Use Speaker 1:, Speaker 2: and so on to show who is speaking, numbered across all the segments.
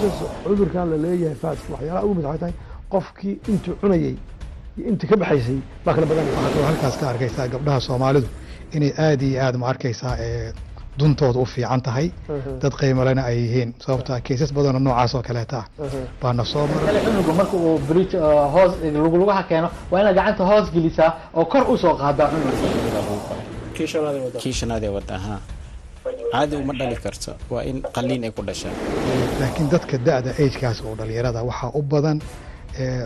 Speaker 1: Cudurkan la leeyahay faadku waxyaalaha ugu mid waxay tahay qofkii intuu cunayey iyo intii ka baxaysay baa kala badanaya.
Speaker 2: Waxaad kaloo halkaas ka arkaysaa gabdhaha Soomaalidu inay aad iyo aad, ma arkaysaa, ee duntooda u fiican tahay, dad qiimalena ay yihiin, sababta cases badan oo noocaas oo kaleeta ah baana soo maray.
Speaker 3: Kale cunuga marka uu bridge hoos luglugaha keeno, waa inaad gacanta hoos gelisaa oo kor usoo qaadaa cunuga.
Speaker 4: Kii shanaad ee wadda ahaa caadi uma dhali karto, waa in qalliin ay ku dhashaan.
Speaker 2: Laakiin dadka da'da agekaas oo dhalinyarada waxaa u badan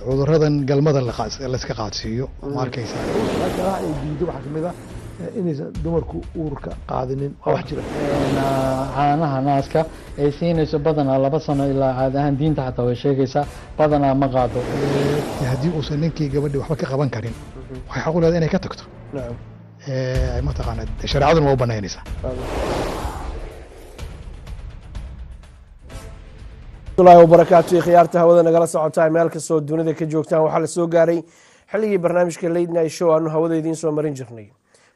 Speaker 2: cuduradan galmada layska qaadsiiyo, ma arkaysaa.
Speaker 1: Waxyaalaha ay diido waxaa kamid ah inaysan dumarku uurka qaadinin, waa wax jira.
Speaker 3: Caanaha naaska ay siinayso badanaa 2 sano ilaa caadi ahaan diinta xataa way sheegaysaa, badanaa ma qaado.
Speaker 2: Haddii uusan ninkii gabadhii waxba ka qaban karin, waxay xaq u leedahay inay ka tagto. Mataqaana, shareecaduna waa u banaynaysaa.
Speaker 5: Allahi wabarakaatu. Khiyaarta hawada nagala socotaa meel kastoo dunida ka joogtaan, waxaa la soo gaaray xilligii barnaamijka Late Night Show aanu hawada idiin soo marin jirnay.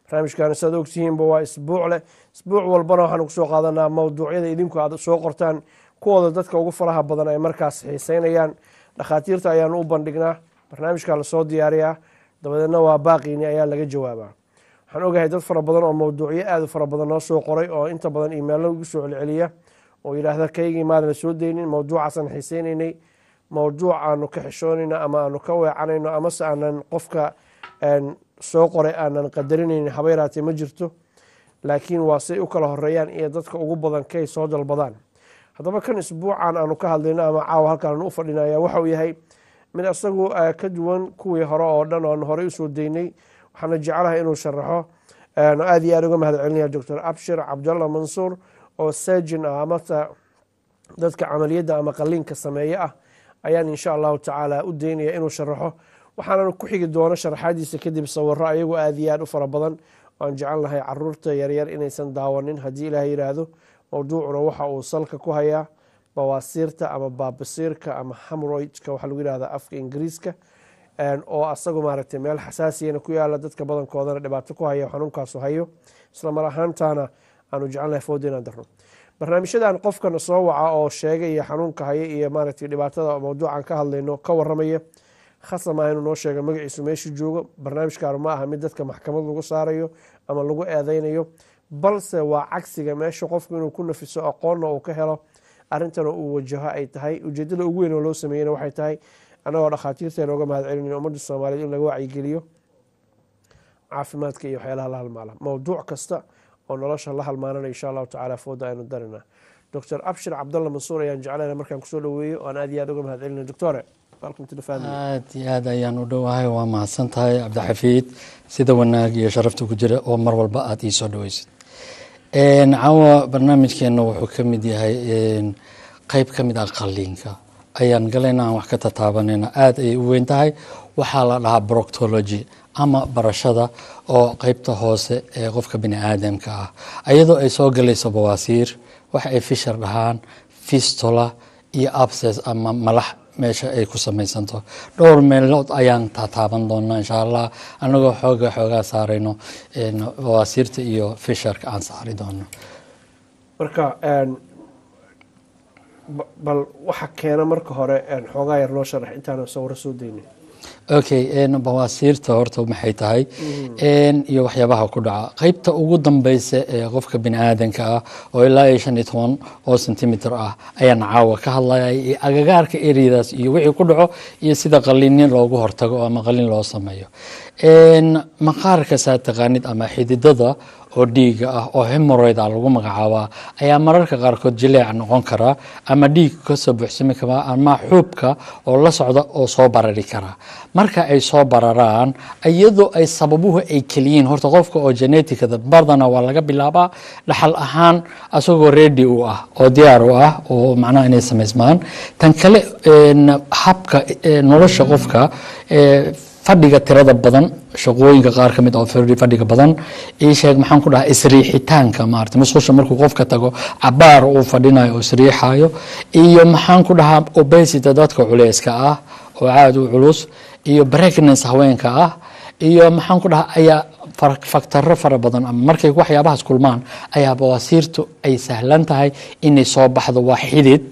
Speaker 5: Barnaamijkan, saad ogtihiinba, waa isbuuc leh. Isbuuc walbana waxaanu kusoo qaadanaa mawduucyada idinku aad soo qortaan, kuwooda dadka ugu faraha badan ay markaas xiiseynayaan. Dhakhaatiirta ayaanu u bandhignaa, barnaamijkaa lasoo diyaariyaa, dabadeedna waa baaqiini ayaa laga jawaabaa. Waxaan ogahay dad fara badan oo mawduucyo aada u fara badan noo soo qoray oo inta badan iimeelo ugu soo celceliya oo yidhaahda, "Kaygii maadana soo daynin, mawduucaasaan xiiseynaynay." Mawduuc aanu ka xishoonayno ama aanu ka weecanayno amase aanan qofka soo qoray aanan qadarinaynin haba yaraatee ma jirto, laakiin waa say u kala horeeyaan iyo dadka ugu badan kay soo dalbadaan. Haddaba kan isbuucan aanu ka hadlayno ama caawa halkaan aanu u fadhinaya waxa uu yahay mid asagu ka duwan kuwii hore oo dhan oo aanu horey usoo daynay. Waxaana jeclahay inuu sharaxo, aada iyo aad uga mahad celinaya, Doctor Abshir Cabdallah Mansuur oo surgeon ah amase dadka camaliyadda ama qaliinka sameeye ah ayaan insha Allahu tacaala u daynaya inuu sharaxo. Waxaanan ku xigi doono sharaxaadiisa kadib sawiro ayagoo aada iyo aad u fara badan aan jecel lahay caruurta yaryar inaysan daawanin haddii Ilaah yidhaahdo. Mawduucuna waxa uu salka ku hayaa bawaasiirta ama baabasiirka ama hemorrhoidka waxaa lagu yidhahdaa afka Ingiriiska, oo asagu maaragtay meel xasaasiyana ku yaala, dadka badankoodana dhibaato ku haya, xanuunkaasu hayo. Isla mar ahaantaana aanu jecelnahay fooda inaan darno barnaamijyadan. Qofkana soo waca oo sheegaya xanuunka haya iyo maaragtay dhibaatada mawduucan ka hadlayno ka waramaya, khasab ah inuu noo sheego magaciisu, meeshu joogo. Barnaamijkaanu ma aha mid dadka maxkamad lagu saarayo ama lagu eedeynayo, balse waa cagsiga meesha qofku inuu ku nafiso, aqoonna uu ka helo, arrintana uu wajaho ay tahay ujeedada ugu weyn oo loo sameeyena. Waxay tahay annagoo dhakhaatiirteena uga mahad celinayna ummadda Soomaaliyeed in laga wacyigeliyo caafimaadka iyo waxyaalaha la halmaala, mawduuc kasta oo nolosha la halmaanana insha Allahu tacala fooda aynu darinaa. Doctor Abshir Cabdalla Mansuur ayaan jeclayna markaan kusoo dhaweeyo oo aan aad iyo aad uga mahad celinay. Doctore, welcome to the family.
Speaker 3: Aad iyo aad ayaan u dhowahay. Waa mahadsan tahay, Cabdixafiid, sida wanaag iyo sharafta ku jira oo mar walba aad ii soo dhaweysid. Caawa barnaamijkeena wuxuu ka mid yahay qeyb ka mid ah qalliinka ayaan galayna, aan wax ka tataabanayna. Aad ayay u weyn tahay. Waxaa la dhahaa proctology ama barashada oo qeybta hoose ee qofka bini aadamka ah, ayadoo ay soo galayso bawaasiir, waxa ay fissure dhahaan, fistula iyo abscess ama malax meesha ay ku samaysanto. Dhowr meelood ayaan tataaban doonaa insha Allah, anagoo xooga xoogaa saarayno bawaasiirta iyo fissureka aan saari doono.
Speaker 5: Marka bal waxa keena marka hore xoogaa yar noo sharax intaanan sawiro soo daynin.
Speaker 3: Okay, bawaasiirta horta maxay tahay iyo waxyaabaha ku dhaca qeybta ugu dambeysa ee qofka bini aadanka ah oo ilaa iyo 15 oo centimeter ah ayaan caawa ka hadlaya, iyo agagaarka areadaas iyo wixii ku dhaco iyo sida qaliinin loogu hortago ama qalin loo sameeyo. Maqaarka, saa taqaanid, ama xididada oo dhiiga ah oo hemorrhoid ah lagu magacaabaa ayaa mararka qaarkood jileec noqon kara ama dhiig kasoo buuxsami karaa ama xuubka oo la socda oo soo barari kara. Marka ay soo bararaan, iyadoo ay sababuhu ay keliyiin, horta qofka oo geneticada badana waa laga bilaabaa dhaxal ahaan, asagoo ready u ah oo diyaar u ah oo macnaha inay samaysmaan. Tan kale, habka nolosha qofka, fadhiga tirada badan, shaqooyinka qaar ka mid oo fadhiga badan, ii sheeg, maxaan ku dhahaa, isriixitaanka, maarata, musqusha markuu qofka tago cabaar uu fadhinayo oo isriixayo, iyo maxaan ku dhahaa, obesity, dadka culeyska ah oo aad u culus, iyo pregnancy haweenka ah, iyo maxaan ku dhahaa, ayaa factoro fara badan ama markay waxyaabahaas kulmaan ayaa bawaasiirtu ay sahlan tahay inay soo baxdo. Waa xidid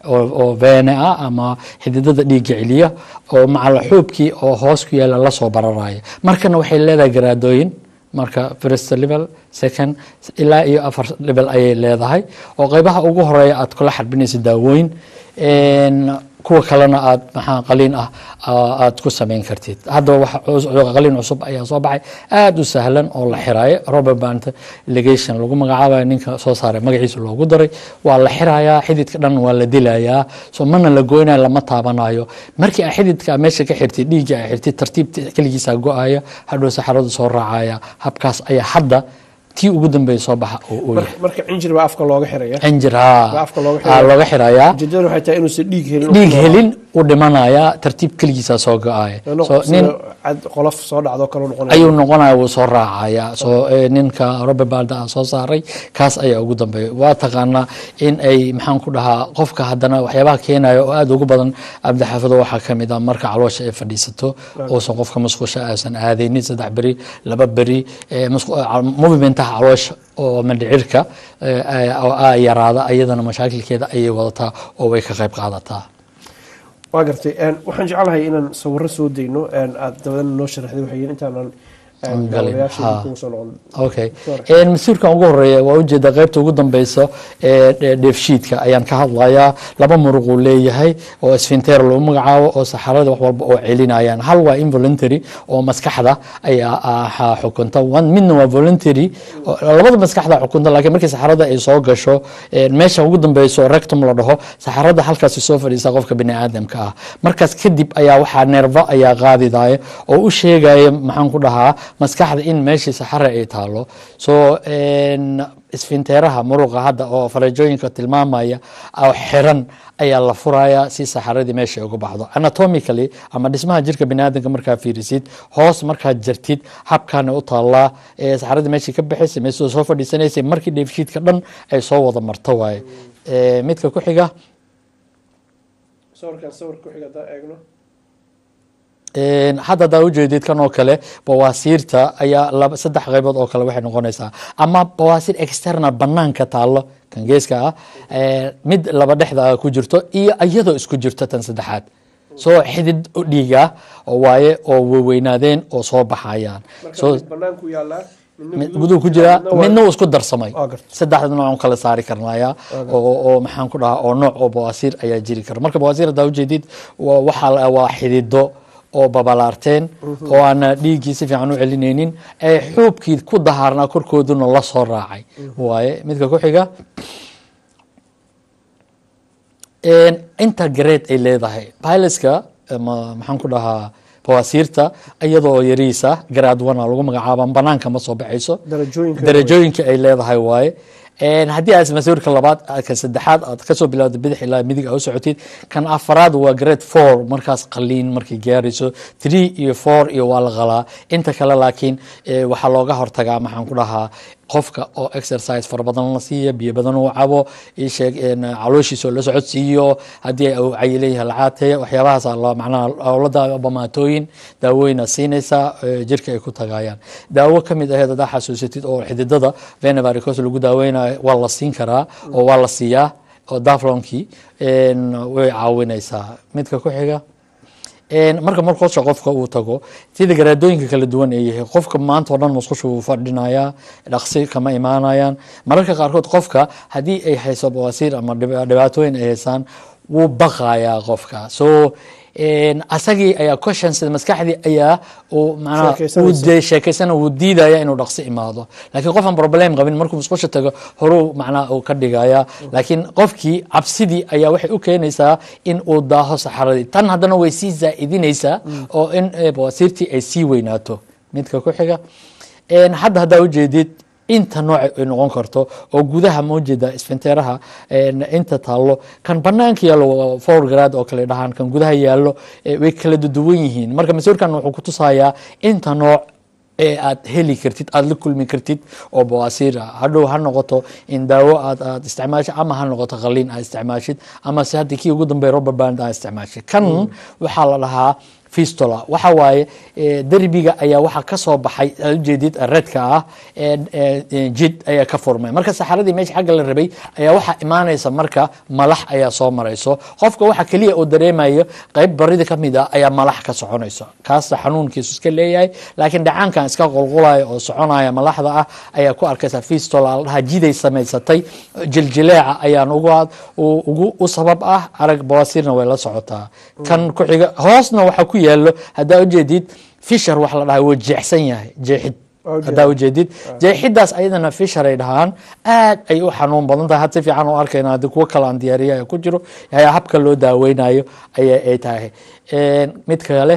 Speaker 3: oo veene ah ama xididada dhiigga celiya oo macala xuubkii oo hoos ku yaala lasoo bararaya. Markana waxay leedahay garaadooyin, marka first level, second ilaa iyo 4 level ayay leedahay, oo qaybaha ugu horeeya aad kula xarbinaysa daawooyin, kuwa kalena aad maxaa qaliin ah aad ku samayn kartid. Haddaba waxa qaliin cusub ayaa soo baxay, aada u sahlan, oo la xiraayo, rubber band ligation lagu magacaabayo. Ninka soo saaray magaciisa loogu daray. Waa la xirayaa xididka dhan, waa la dilayaa, so mana la goynayo, lama taabanayo. Markii aa xididka meesha ka xirtid, dhiigga aa xirtid, tartiib keligiisa go-aya, hadhow saxaradu soo raacaya. Habkaas ayaa hadda tii ugu dambeeya soo baxa oo uu yahay.
Speaker 5: Marka cinjir baa afka looga xiraya?
Speaker 3: Cinjir, haa.
Speaker 5: Baa afka looga xiraya.
Speaker 3: Looga xirayaa.
Speaker 5: Ujeedada waxay tahay inuusan dhiig helin.
Speaker 3: Dhiig helin, u dhimanayaa tartiib, keligiisa soo go-aya. So nin
Speaker 5: cad qolof soo dhacdo kale noqonaya
Speaker 3: ayuu noqonaya, wuu soo raacaya. So ninka Robert Balda ah soo saaray, kaas ayaa ugu dambeeya. Waa taqaanaa in ay maxaan ku dhahaa qofka haddana waxyaabaha keenaya oo aada ugu badan, Cabdixaafido, waxaa ka mid ah marka caloosha ay fadhiisato, uusan qofka musqusha uusan aadaynin 3 beri, 2 beri, movementaha caloosha oo mandhicirka oo aa yaraada, ayadana mashaakilkeeda ayay wadataa oo way ka qayb qaadataa.
Speaker 5: Waa gartay. Waxaan jeclahay inaan sawiro soo dayno, aad dabadana noo sharaxday waxay yihiin intaanan
Speaker 3: galin,
Speaker 5: daawadayaasha
Speaker 3: ha.
Speaker 5: kugu soo noqon.
Speaker 3: Okay, masiirkan ugu horeeya waa ujeeda qaybta ugu dambeysa ee dheefshiidka ayaan ka hadlayaa. Laba muruq uu leeyahay oo sphincter lagu magacaabo oo saxarada wax walba oo celinayaan. Hal waa involuntary oo maskaxda ayaa xukunta. Midna waa voluntary oo labada maskaxda xukunta, laakiin markii saxarada ay soo gasho meesha ugu dambeyso oo rectum la dhaho, saxarada halkaasi soo fadhiisa qofka bini aadamka ah. Markaas kadib ayaa waxaa neerva ayaa qaadidaya oo u sheegaya, maxaan ku dhahaa, maskaxda in meeshii saxara ay taalo. So sphincteraha muruqa hadda oo farajooyinka tilmaamaya oo xiran ayaa la furaya si saxaradii meesha ay uga baxdo. Anatomically ama dhismaha jirka biniaadamka markaa fiirisid, hoos markaad jartid, habkaana u taallaa saxaradii meeshii ka baxaysay, meeshii soo fadhiisanaysay, markii dheefshiidka dhan ay soo wada marto waaye. Midka ku xiga.
Speaker 5: Sawirkan, sawirka ku xiga haddaan eegno.
Speaker 3: Hadda haddaa ujeedid kan oo kale, bawaasiirta ayaa laba saddex qaybood oo kale waxay noqonaysaa, ama bawaasiir external banaanka taallo kan geeska ah, mid laba dhexda ah ku jirto, iyo iyadoo isku jirto tan saddexaad. Soo xidid u dhiiga oo waaye oo waweynaadeen oo soo baxayaan.
Speaker 5: Marka
Speaker 3: so
Speaker 5: mid banaanku yaalaa,
Speaker 3: mid guduhu ku jiraa, midna wuu isku darsamay.
Speaker 5: Waa gartay.
Speaker 3: Saddexda nooc aan kala saari karnaya oo maxaan ku dhahaa oo nooc oo bawaasiir ayaa jiri kara. Marka bawaasiir haddaa ujeedid waxaa waa xidido oo babalaarteen oo aan dhiiggii si fiican u celinaynin ee xuubkii ku dahaarnaa korkooduna la soo raacay waaye. Midka ku xiga. Inta grade ay leedahay pileska ama maxaan ku dhahaa bawaasiirta, iyadoo yariisa grade 1 aa lagu magacaaba, banaanka ma soo baxayso.
Speaker 5: Darajooyinka.
Speaker 3: Darajooyinka ay leedahay waaye. Haddii aad masuurka labaad, ka saddexaad aad kasoo bilowda bidix ilaa midig aa u socotid, kan afaraad waa grade 4, markaas qaliin markay gaarayso. 3 iyo 4 iyo waa la qalaa inta kale, laakiin waxaa looga hortagaa, maxaan ku dhahaa, qofka oo exercise fara badan la siiya, biyo badan uu cabo, ii sheeg calooshiisa oo la socodsiiyo, haddii uu cayilan yahay la caateeyo, waxyaabahaas la macnaha owlada bamaatooyin daawooyin aad siinaysaa, jirka ay ku tagayaan. Daawo ka mid aheed haddaa xasuusatid oo xididada vena varicose lagu daaweynayo, waa la siin karaa oo waa la siiyaa oo daflonkii way caawinaysaa. Midka ku xiga. Marka markoosha qofka uu tago, sida garaadooyinka kala duwan ay yahay, qofka maanta oo dhan musqusha wuu fadhinayaa, dhaqsi kama imaanayaan. Mararka qaarkood qofka haddii ay hayso bawaasiir ama dhibaatooyin ay haysaan, wuu baqayaa qofka. So asagii ayaa question sida maskaxdii ayaa uu macnaha uu
Speaker 5: Sheekaysanaysa.
Speaker 3: Sheekaysana, wuu diidaya inuu dhaqsi imaado. Laakiin qof aan problem qabin markuu musqusha tago horuu macnaha uu ka dhigaya, laakiin qofkii cabsidii ayaa waxay u keenaysaa in uu daaho saxaradii. Tan haddana way sii zaa'idinaysaa oo in bawaasiirtii ay sii weynaato. Midka ku xiga. Hadda haddaa ujeedid inta nooc ay noqon karto oo gudaha ma ujeeda sphincteraha inta taallo, kan banaanka yaallo waa four grade oo kale dhahaan, kan gudaha yaallo way kala duwan yihiin. Marka masuurkan wuxuu ku tusayaa inta nooc ee aad heli kartid, aad la kulmi kartid oo bawaasiir ah. Hadhow ha noqoto in daawo aad isticmaashid, ama ha noqoto qaliin aad isticmaashid, ama se haddii kii ugu dambeeya rubber band aad isticmaashid. Kan waxaa la dhahaa Fistula waxa waaye derbiga ayaa waxa ka soo baxay, aad ujeedid redka ah, jid ayaa ka furmay. Marka saxaradii meesha xagga la rabay ayaa waxaa imaanaysa, marka malax ayaa soo marayso. Qofka waxa keliya uu dareemayo qayb barida ka mid ah ayaa malax ka soconayso, kaasa xanuunkiisu iska leeyahay, laakiin dhacaankan iska qulqulaya oo soconaya malaxda ah ayaa ku arkaysa. Fistula la dhahaa, jiday samaysatay, jiljileeca ayaan ugu u sabab ah. Arag, bawasiirna way la socotaa. Kan ku xiga hoosna waxaa ku yaalo, haddaa ujeedid, fissure wax la dhahay, wuu jeexsan yahay, jeexid. Haddaa ujeedid jeexidaas ayadana fissure ay dhahaan, aad ay u xanuun badan tahay. Had si fiican u arkayna haddii kuwo kale aan diyaariya ay ku jiro ayaa habka loo daaweynayo aya ay tahay. Mid kale,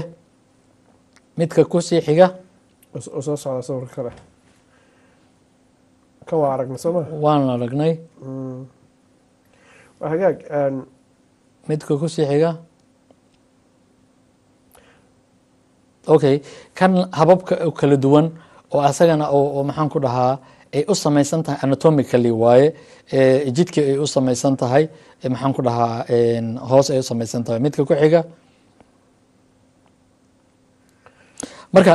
Speaker 3: midka kusii xiga.
Speaker 5: Oo soo socda sawirka kale, kan waa aragnay, soo ma?
Speaker 3: Waan aragnay.
Speaker 5: Waa hagaag.
Speaker 3: Midka kusii xiga. Okay, kan hababka kala duwan oo asagana oo maxaan ku dhahaa ay u samaysan tahay anatomically waaye, jidka ay u samaysan tahay, maxaan ku dhahaa, hoos ay u samaysan tahay. Midka ku xiga. Marka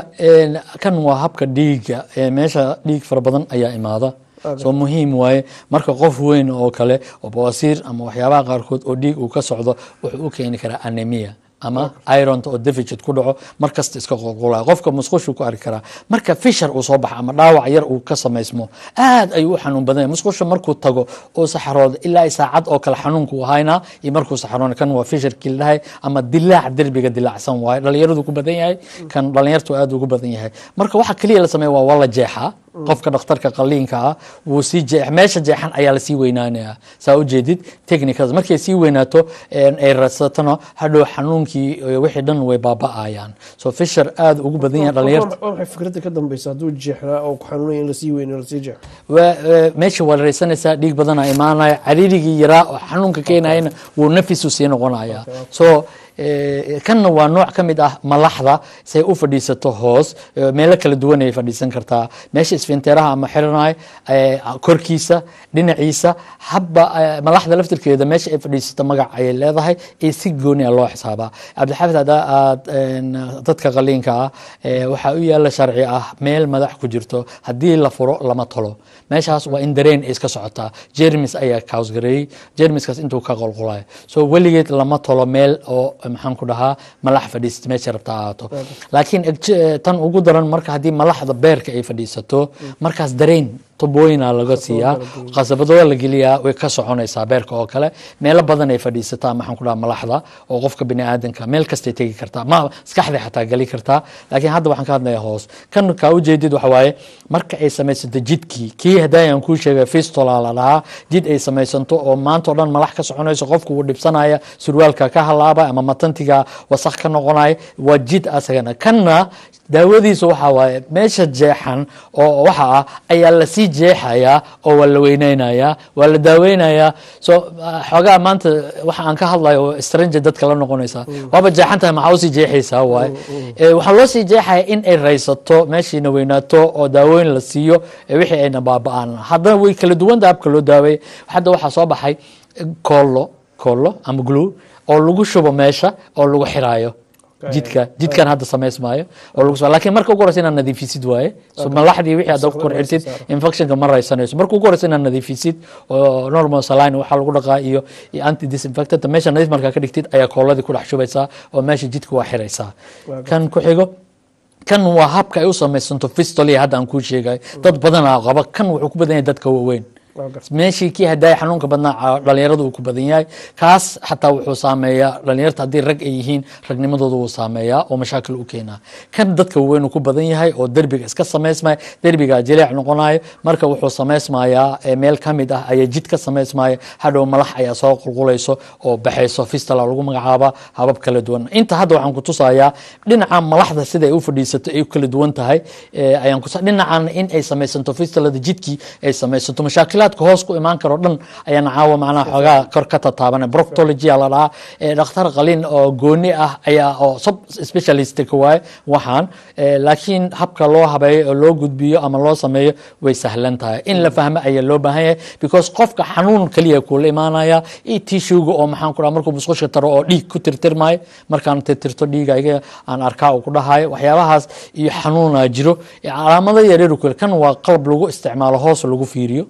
Speaker 3: kan waa habka dhiigga, meesha dhiig fara badan ayaa imaada, soo muhiim waaye. Marka qof weyn oo kale oo bawasiir ama waxyaabaha qaarkood oo dhiig uu ka socdo, wuxuu u keeni karaa anemia ama ironta oo deficit ku dhaco, mar kasta iska qulqulaya. Qofka musqushuu ku arki karaa. Marka fissure uu soo baxo ama dhaawac yar uu ka samaysmo, aad ayuu u xanuun badan yahay. Musqusha markuu tago oo saxarooda, ilaa saacad oo kale xanuunku uu haynaa iyo markuu saxaroona. Kan waa fissurkii la dhahay ama dilaac derbiga dilaacsan waaye. Dhalinyaradu ku badan yahay kan, dhalinyartu aad ugu badan yahay. Marka waxa keliya la sameeya waa la jeexaa. Qofka dhakhtarka qaliinka ah wuu sii jeex, meesha jeexan ayaa lasii weynaanaya. Saa ujeedid technicals, markay sii weynaato ay radsatona, hadhow xanuunkii wixii dhan way baaba'ayaan. So fissure aad ugu badan yahay dhalinyarta.
Speaker 5: Waa maxay fikradda ka dambeysa hadduu jeexnaa oo ku xanuunaya in lasii weynayo, lasii jeexo?
Speaker 3: Meesha waa raysanaysaa, dhiig badanaa imaanaya, cariirigii yaraa oo xanuunka keenayana wuu nafisu sii noqonaya. So kanna waa nooc ka mid ah malaxda say u fadhiisato hoos. Meelo kala duwan ay fadhiisan kartaa, meesha isfinteraha ama xiranay korkiisa, dhinaciisa. Habba malaxda laftirkeeda meesha ay fadhiisato magac ayay leedahay ee si gooni ah loo xisaabaa. Cabdixaafid, haddaa aad dadka qaliinka ah waxaa u yaala sharci ah, meel madax ku jirto haddii la furo lama tolo. Meeshaas waa in dareen ay iska socotaa, jermis ayaa kausgareeyey, jermiskaas intuu ka qolqolayo. So weligeed lama tolo meel oo maxaan ku dhahaa malax fadhiisata, meesha rabta ahaato. Laakiin tan ugu daran marka haddii malaxda beerka ay fadhiisato, markaas dareen tubooyina laga siiyaa, qasabadooda la geliyaa, way ka soconaysaa beerka oo kale. Meelo badan ay fadhiisataa, maxaan ku dhahaa, malaxda oo qofka bini aadanka meel kastay tegi kartaa, ma maskaxday xataa geli kartaa. Laakiin hadda waxaan ka hadlayaa hoos. Kan kaa ujeedid waxa waaye marka ay samaysato jidkii kii hadayaan kuu sheegay, fistula la dhahaa, jid ay samaysanto oo maanta oo dhan malax ka soconayso, qofku wuu dhibsanaya, surwaalka ka halaaba ama matantiga wasakh ka noqonaya. Waa jid asagana. Kanna daawadiisu waxaa waaye meesha jeexan oo waxa ah ayaa lasii jeexayaa oo waa la weyneynayaa, waa la daaweynayaa. So xoogaa maanta waxa aan ka hadlayo oo stranger dadka la noqonaysaa, waaba jeexan tahay, maxaa usii jeexaysaa waaye? Waxaa loo sii jeexaya in ay raysato, meeshiina weynaato oo daawooyin la siiyo, wixii ayna baaba'aan. Haddana way kala duwan tahay habka loo daaweeyay. Hadda waxaa soo baxay koollo, koollo ama glue oo lagu shubo meesha oo lagu xiraayo jidka, jidkan hadda samaysmaayo oo lagu soo. Laakiin marka ugu horeysa inaad nadiifisid waaye. So malaxdii wixii hadda ku kor xirtid, infectionka ma raysanayso. Marka ugu horeysa inaad nadiifisid oo normal saline waxaa lagu dhaqaa iyo anti disinfectant, meesha nadiif markaa ka dhigtid ayaa kooladii ku dhex shubaysaa oo meesha jidka waa xiraysaa. Kan ku xigo, kan waa habka ay u samaysanto fistula hadda aan kuu sheegay. Dad badanaa qaba kan, wuxuu ku badan yahay dadka waaweyn. Meeshii kii hadaaya xanuunka badnaa dhalinyaradu uu ku badan yahay, kaas xataa wuxuu saameeyaa dhalinyarta. Haddii rag ay yihiin, ragnimadooda wuu saameeyaa oo mashaakil u keenaa. Kan dadka waaweyn uu ku badan yahay oo derbiga iska samaysmaya, derbiga jileec noqonayo. Marka wuxuu samaysmayaa meel ka mid ah ayaa jid ka samaysmaya, hadhow malax ayaa soo qulqulayso oo baxayso. Fistula lagu magacaaba habab kala duwan. Inta hadda waxaan ku tusayaa dhinaca malaxda sida ay u fadhiisato ay u kala duwan tahay ayaan ku dhinacan in ay samaysanto fistulada, jidkii ay samaysanto, mashaakilaadka Mashaakalaadka hoos ku imaan karo dhan ayaan caawa macnaha xoogaa kor ka tataabanay. Proctology aa la dhahaa. Dhakhtar qaliin oo gooni ah ayaa oo sub specialist ka waaye waxaan. Laakiin habka loo habeeyo oo loo gudbiyo ama loo sameeyo way sahlan tahay. In la fahmo ayaa loo baahan yahay, because qofka xanuun kaliya kula imaanaya iyo tissuega oo, maxaan ku dhaha, markuu musqusha taro oo dhiig ku tirtirmayo, markaan tirtirto dhiiga iga aan arkaa uu ku dhahayo, waxyaabahaas iyo xanuunaa jiro, calaamado yaryar kule. Kan waa qalab lagu isticmaalo hoos lagu fiiriyo.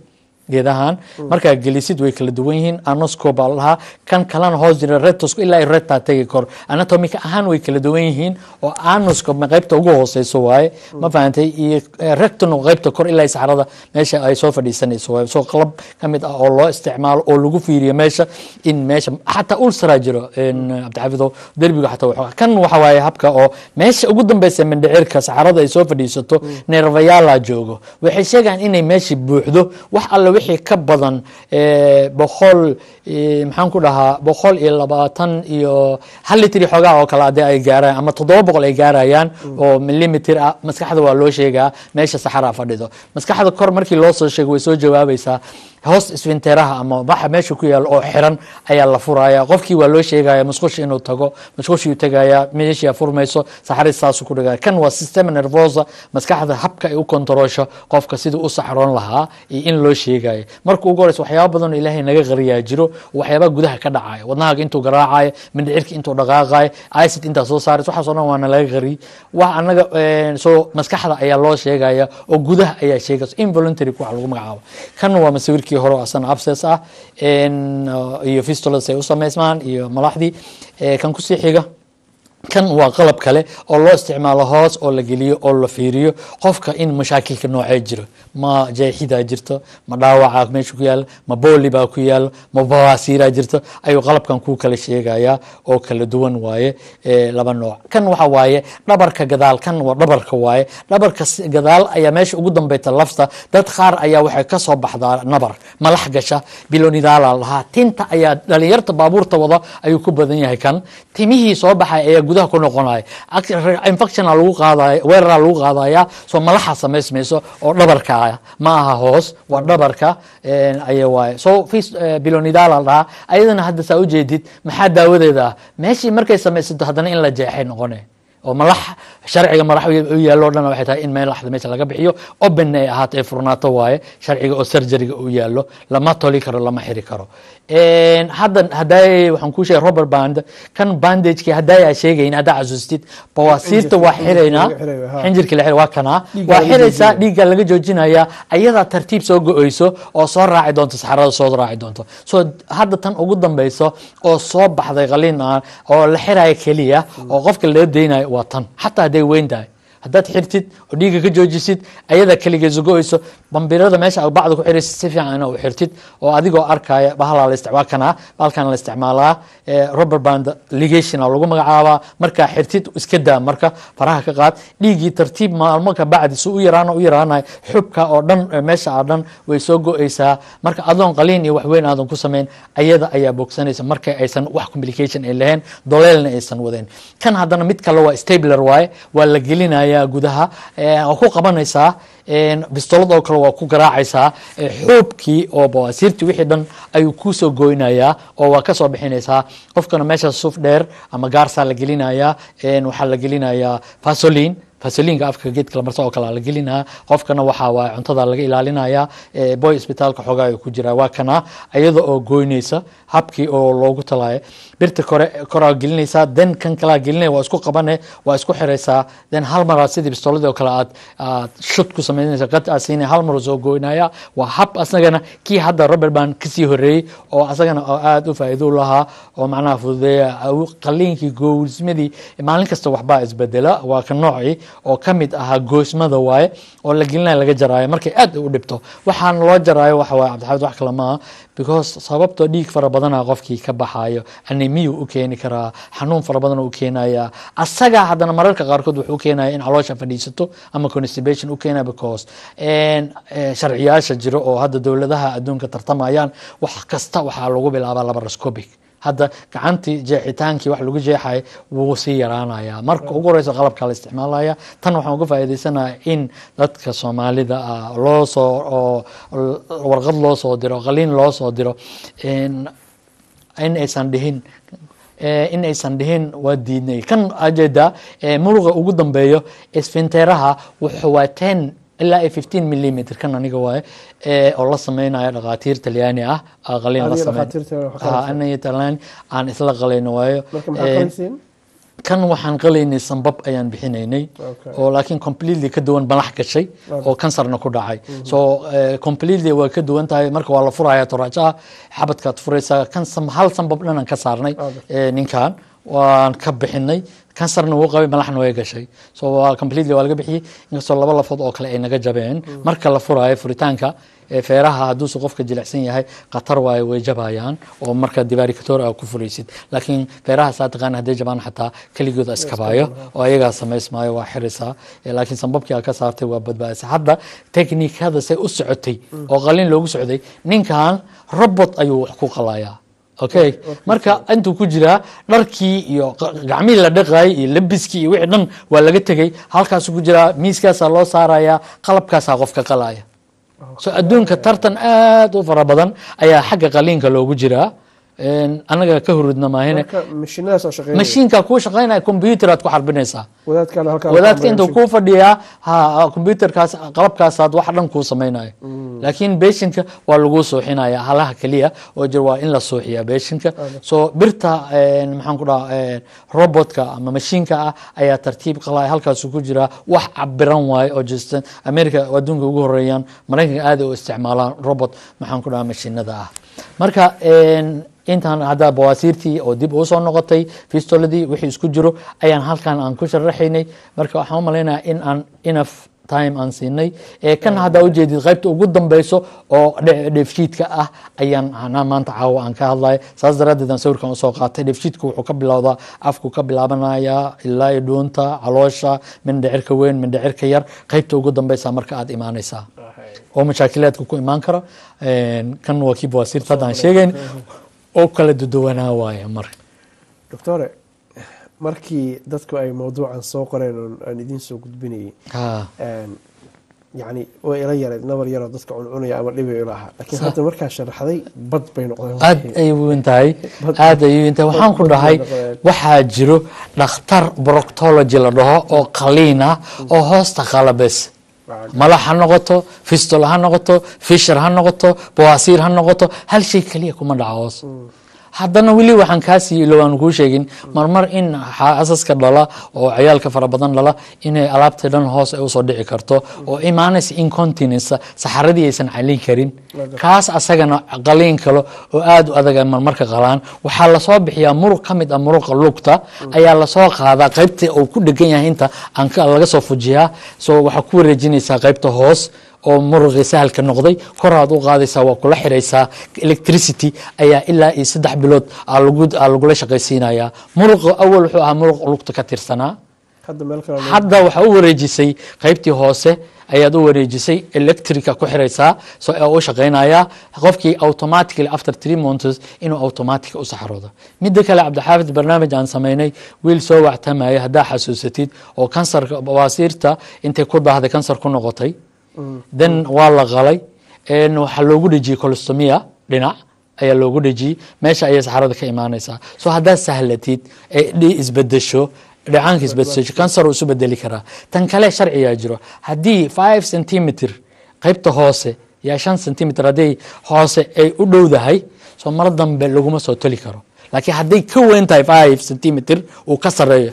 Speaker 3: Geedahan markaa gelisid way kala duwan yihiin. Anoscope baa la dhahaa. Kan kalena hoos jira rectoscope, ilaa ay recta tegi karo. Anatomic ahaan way kala duwan yihiin, oo anoscope ma qaybta ugu hooseyso waaye, ma fahantay? Iyo rectum qaybta kor ilaa saxarada meesha ay soo fadhiisanayso waaye. Soo qalab ka mid ah oo loo isticmaalo oo lagu fiiriyo meesha in meesha xataa ulcera jiro, Cabdixafido, derbiga xataa kan waxa waaye habka oo meesha ugu dambeysa mindhicirka saxarada ay soo fadhiisato, nervayaala joogo. Waxay sheegaan inay meeshii buuxdo. Wax alle wixii ka badan 100, maxaan ku dhahaa, 121 litri xoogaa oo kale haddii ay gaarayaan ama 700 ay gaarayaan oo millimeter ah, maskaxda waa loo sheegaa meesha saxaraa fadhido. Maskaxda kor markii loo soo sheego way soo jawaabaysaa. Hoos sphincteraha ama waxa meesha ku yaal oo xiran ayaa la furaya. Qofkii waa loo sheegaya musqusha inuu tago, musqushii tagaya, meeshii furmayso, saxarid saasu ku dhigaya. Kan waa system nervosa, maskaxda habka ay u kontaroosho qofka siduu u saxroon lahaa iyo in loo sheegayo. Marka ugu horeysa, waxyaaba badan oo Ilaahay naga qariyaa jiro, waxyaaba gudaha ka dhacayo, wadnahaaga intuu garaacayo, mindhicirka intuu dhaqaaqayo, acid intaa soo saarayso, waxaas oo dhan waana laga qariyay wax anaga. Soo maskaxda ayaa loo sheegaya oo gudaha ayaa sheegaysa, involuntary waxa lagu magacaabo. Kan waa masawirkii hore oo asana abscess ah iyo fistulas ay u samaysmaan iyo malaxdii. Kan kusii xiga, kan waa qalab kale oo loo isticmaalo hoos oo la geliyo oo la fiiriyo qofka in mashaakilka noocee jiro: ma jeexidaa jirto, ma dhaawaca meesha ku yaala, ma booli baa ku yaala, ma bawaasiiraa jirto, ayuu qalabkan kuu kala sheegayaa oo kala duwan waaye, laba nooc. Kan waxa waaye dhabarka gadaal. Kan waa dhabarka waaye. Dhabarka gadaal ayaa meesha ugu dambeyta lafta. Dad qaar ayaa waxay ka soo baxdaa nabar malax gasha, pilonidal lahaa. Tinta ayaa dhalinyarta baabuurta wada ayuu ku badan yahay. Kan timihii soo baxay ayaa gudaha ku noqonaya, infectiona lagu qaadaya, weeraraa lagu qaadaya. Soo malaxa samaysmayso oo dhabarka ah, ma aha hoos, waa dhabarka aya waaye. So pilonidal la dhahaa ayadana. Hadda saa ujeedid, maxaa daawadeeda ah? Meeshii markay samaysato haddana in la jeexay noqone oo malax sharciga malax u yaallo o dhan waxay tahay in malaxda meesha laga bixiyo, open ay ahaato, ay furnaato waaye. Sharciga oo surgeryga u yaallo lama toli karo, lama xiri karo. Hadda hadday waxaan kuu sheegay rubber band, kan bandageki hadday aa sheegayn, haddaa xasuustid, bawaasiirta waa xiraynaa, xinjirka la xira waa kanaa, waa xiraysaa, dhiigga laga joojinaya, ayadaa tartiib soo go-oyso oo soo raaci doonto, saxarada soo raaci doonto. So hadda tan ugu dambeyso oo soo baxday qaliin oo la xiraya keliya oo qofka laga daynayo waa tan. Xataa hadday weyn tahay, haddaad xirtid oo dhiigga ka joojisid, ayada keligeesu go-eyso. Bambirada meesha aad bacda ku xiraysid si fiican ina u xirtid oo adigoo arkaya bahalaa la isticmaal kanaa, bahalkan la isticmaalaa, rubber band ligation aa lagu magacaabaa. Markaa xirtid iska daa, marka faraha ka qaad dhiiggii tartiib. Maalmo ka bacdi su u yaraano u yaraanayo, xubka oo dhan meesha oo dhan way soo go-eysaa. Marka adoon qaliin iyo wax weyn aadan ku samayn, ayada ayaa bogsanaysa marka aysan wax complication ay lahayn, doleelna aysan wadeen. Kan haddana mid kale waa stapler waaye, waa la gelinayaa gudaha, waa ku qabanaysaa bistolad oo kale, waa ku garaacaysaa xuubkii oo bawaasiirtii wixii dhan ayuu kusoo goynayaa oo waa kasoo bixinaysaa. Qofkana meesha suuf dheer ama gaarsaa la gelinayaa, waxaa la gelinayaa Vaseline, Vaselineka afka geedka la marsa oo kale la gelinaya. Qofkana waxaa waaye cuntada laga ilaalinaya, boy isbitaalka xoogaa ku jira. Waa kana iyada oo goynaysa habkii oo loogu talaayo. Birta kore koraa gelinaysaa, then kan kalaa gelinaya, waa isku qabane, waa isku xiraysaa, then hal maraa sidii bistoladii oo kale aad shut ku samaynaysa, qad aad siinaya, hal mar soo goynaya. Waa hab asagana kii hadda rubber band kasii horeeyey oo asagana oo aad u faa'iido u lahaa oo macnaha fududeeya qaliinkii goysmadii. Maalin kasta waxbaa isbedela. Waa ka noocii oo ka mid ahaa goysmada waaye oo la gelinayo, laga jaraayo markay aad u dhibto. Waxaan loo jaraayo waxa waaye, Cabdixaafid, wax kale maaha, because sababtoo dhiig fara badana qofkii ka baxayo, anemia u keeni karaa, xanuun fara badan u keenaya. Asaga haddana mararka qaarkood wuxuu keenaya in caloosha fadhiisato ama constipation u keenaya, because sharciyaasha jiro oo hadda dowladaha adduunka tartamayaan, wax kasta waxaa lagu bilaabaa laparoscopic. Hadda gacantii jeexitaankii wax lagu jeexay wuu sii yaraanayaa. Marka ugu horeysa qalabka la isticmaalaya. Tan waxaan uga faa'iidaysanayaa in dadka Soomaalida ah loo soo oo warqad loo soo diro, qaliin loo soo diro, in aysan dhihin waa diidnay. Kan ajeeda muruqa ugu dambeeyo sphincteraha wuxuu waa 10 ilaa iyo 15 millimeter. Kan aniga waaye oo la sameynaya dhakhaatiir Talyaani ah, qaliin la
Speaker 5: Adiga
Speaker 3: sameyn.
Speaker 5: Dhakhaatiirta wax ka
Speaker 3: Aniga Talyaani aan isla qalayno waayo.
Speaker 5: Marka maxaa qalaysiin?
Speaker 3: Kan waxaan qalaynay sambab ayaan bixinaynay oo laakiin completely ka duwan balax gashay oo kansarna ku dhacay. So completely waa ka duwan tahay. Marka waa la furaya toraajaha, xabadkaad furaysaa. Kan hal sambab dhan aan ka saarnay. Ninkan waan ka bixinay, kansarna wuu qabay, malaxna way gashay. So waa completely waa laga bixiyey, inkastoo laba lafood oo kale ay naga jabeen. Marka la furaayo furitaanka feeraha, hadduuse qofka jilicsan yahay khatar waayo, way jabayaan oo marka divaricator aa ku furaysid. Laakiin feeraha saa taqaan hadday jabaan xataa keligooda iskabaayo oo ayagaa samaysmaayo, waa xiraysaa. Laakiin sambabkii aa ka saartay waa badbaadisay. Hadda teknikada say u socotay oo qalin loogu socday, ninkan robot ayuu wax ku qalayaa. Okay, marka intuu ku jiraa dharkii iyo gacmihii la dhaqayay iyo labiskii iyo wixii dhan waa laga tegey. Halkaasuu ku jiraa, miiskaasaa loo saarayaa, qalabkaasaa qofka qalaya. So adduunka tartan aad u fara badan ayaa xagga qaliinka loogu jiraa. Annaga ka hurudna maahine.
Speaker 5: Marka mashiinadaas oo shaqeynaya?
Speaker 3: Mashiinka kuu shaqaynaya, computer aad ku xarbinaysaa.
Speaker 5: Wadaadkaana halkaa
Speaker 3: Wadaadka intuu kuu fadhiyaa ha computerkaas, qalabkaasaad wax dhan kuu samaynayo. Laakiin patientka waa lagu suuxinaya. Halaha keliya oo jir waa in la suuxiyaa patientka. So birta maxaan ku dhaha, robotka ama mashiinka ah ayaa tartiib qalaya, halkaasuu ku jiraa. Wax cabiran waaye oo jirta America, adduunka ugu horeeyaan. Maraykanka aad ay u isticmaalaan robot, maxaan ku dhaha, mashiinada ah. Marka intaan hadda bawaasiirtii oo dib ugu soo noqotay, fistuladii, wixii isku jiro ayaan halkan aan ku sharaxaynay. Marka waxaan u malaynayaa in aan enough time aan siinay. Kan haddaa ujeedid qaybta ugu dambeyso oo dheefshiidka ah ayaan anaa maanta caawa aan ka hadlaya. Saas daraaddeed aan sawirkan usoo qaatay. Dheefshiidka wuxuu ka bilowdaa afku ka bilaabanaya ilaa iyo dhuunta, caloosha, mindhicirka weyn, mindhicirka yar. Qaybta ugu dambeysa marka aad imaanaysaa oo mashaakilaadka ku imaan kara. Kan waa kii bawaasiirta hadda aan sheegayn oo kala duduwanaa waaya marka.
Speaker 5: Doctore, markii dadku ay mawduucan soo qoreen oon aan idiin soo gudbinayay, yacni way ila yareed nabar yaroo dadka cuncunaya ama dhibay ila ahaa, laakiin hadda markaa sharaxday bad bay noqdeen.
Speaker 3: Aad ay weyn tahay, aad ay weyn tahay. Waxaan ku
Speaker 5: bad bay
Speaker 3: dhahay
Speaker 5: noqdeen.
Speaker 3: Waxaa jiro dhakhtar proctology la dhaho oo qaliin ah oo hoosta qalabes, malax ha noqoto, fistula ha noqoto, fissure ha noqoto, bawaasiir ha noqoto, hal shay keliya kuma dhaco hoos. Haddana weli waxaan kaa sii ilo aan kuu sheegin marmar in xaasaska dhala oo ciyaalka fara badan dhala inay alaabta dhan hoos ay usoo dhici karto oo imaanaysa incontinence, saxaradii aysan calin karin. Kaas asagana qaliin kalo oo aad u adag ay marmarka qalaan. Waxaa lasoo bixiyaa muruq ka mid ah muruqa lugta ayaa lasoo qaadaa, qaybta uu ku dhegan yahay inta aan laga soo fujiyaa. So waxaa ku wareejinaysaa qaybta hoos oo muruqii sahalka noqday, koraad u qaadaysaa, waa kula xiraysaa. Electricity ayaa ilaa iyo 3 bilood aa lagula shaqaysiinayaa. Muruqa awal wuxuu ahaa muruq lugta ka tirsanaa.
Speaker 5: Hadda meel kale
Speaker 3: Hadda waxaa u wareejisay qaybtii hoose ayaad u wareejisay, electrica ku xiraysaa, so u shaqaynayaa qofkii automatically after 3 months inuu automatic u saxroodo. Midda kale, Cabdixaafid, barnaamij aan samaynay wiil soo wactamaya haddaa xasuusatid oo kansarka bawaasiirta intay ku daahday kansar ku noqotay, then waa la qalay. Waxaa loogu dhejiyey colostomy dhinac ayaa loogu dhejiyey, meesha ayay saxarada ka imaanaysaa. So haddaad sahlatid ee isbedesho, dhicaanka isbedesho, kansar uu isu bedeli karaa. Tan kale sharcigaa jiro, haddii 5 centimeter qaybta hoose yaa 5 centimeter hadday hoose ay u dhowdahay, soo mar dambe laguma soo toli karo. Laakiin hadday ka weyn tahay 5 centimeter uu ka sareeyo,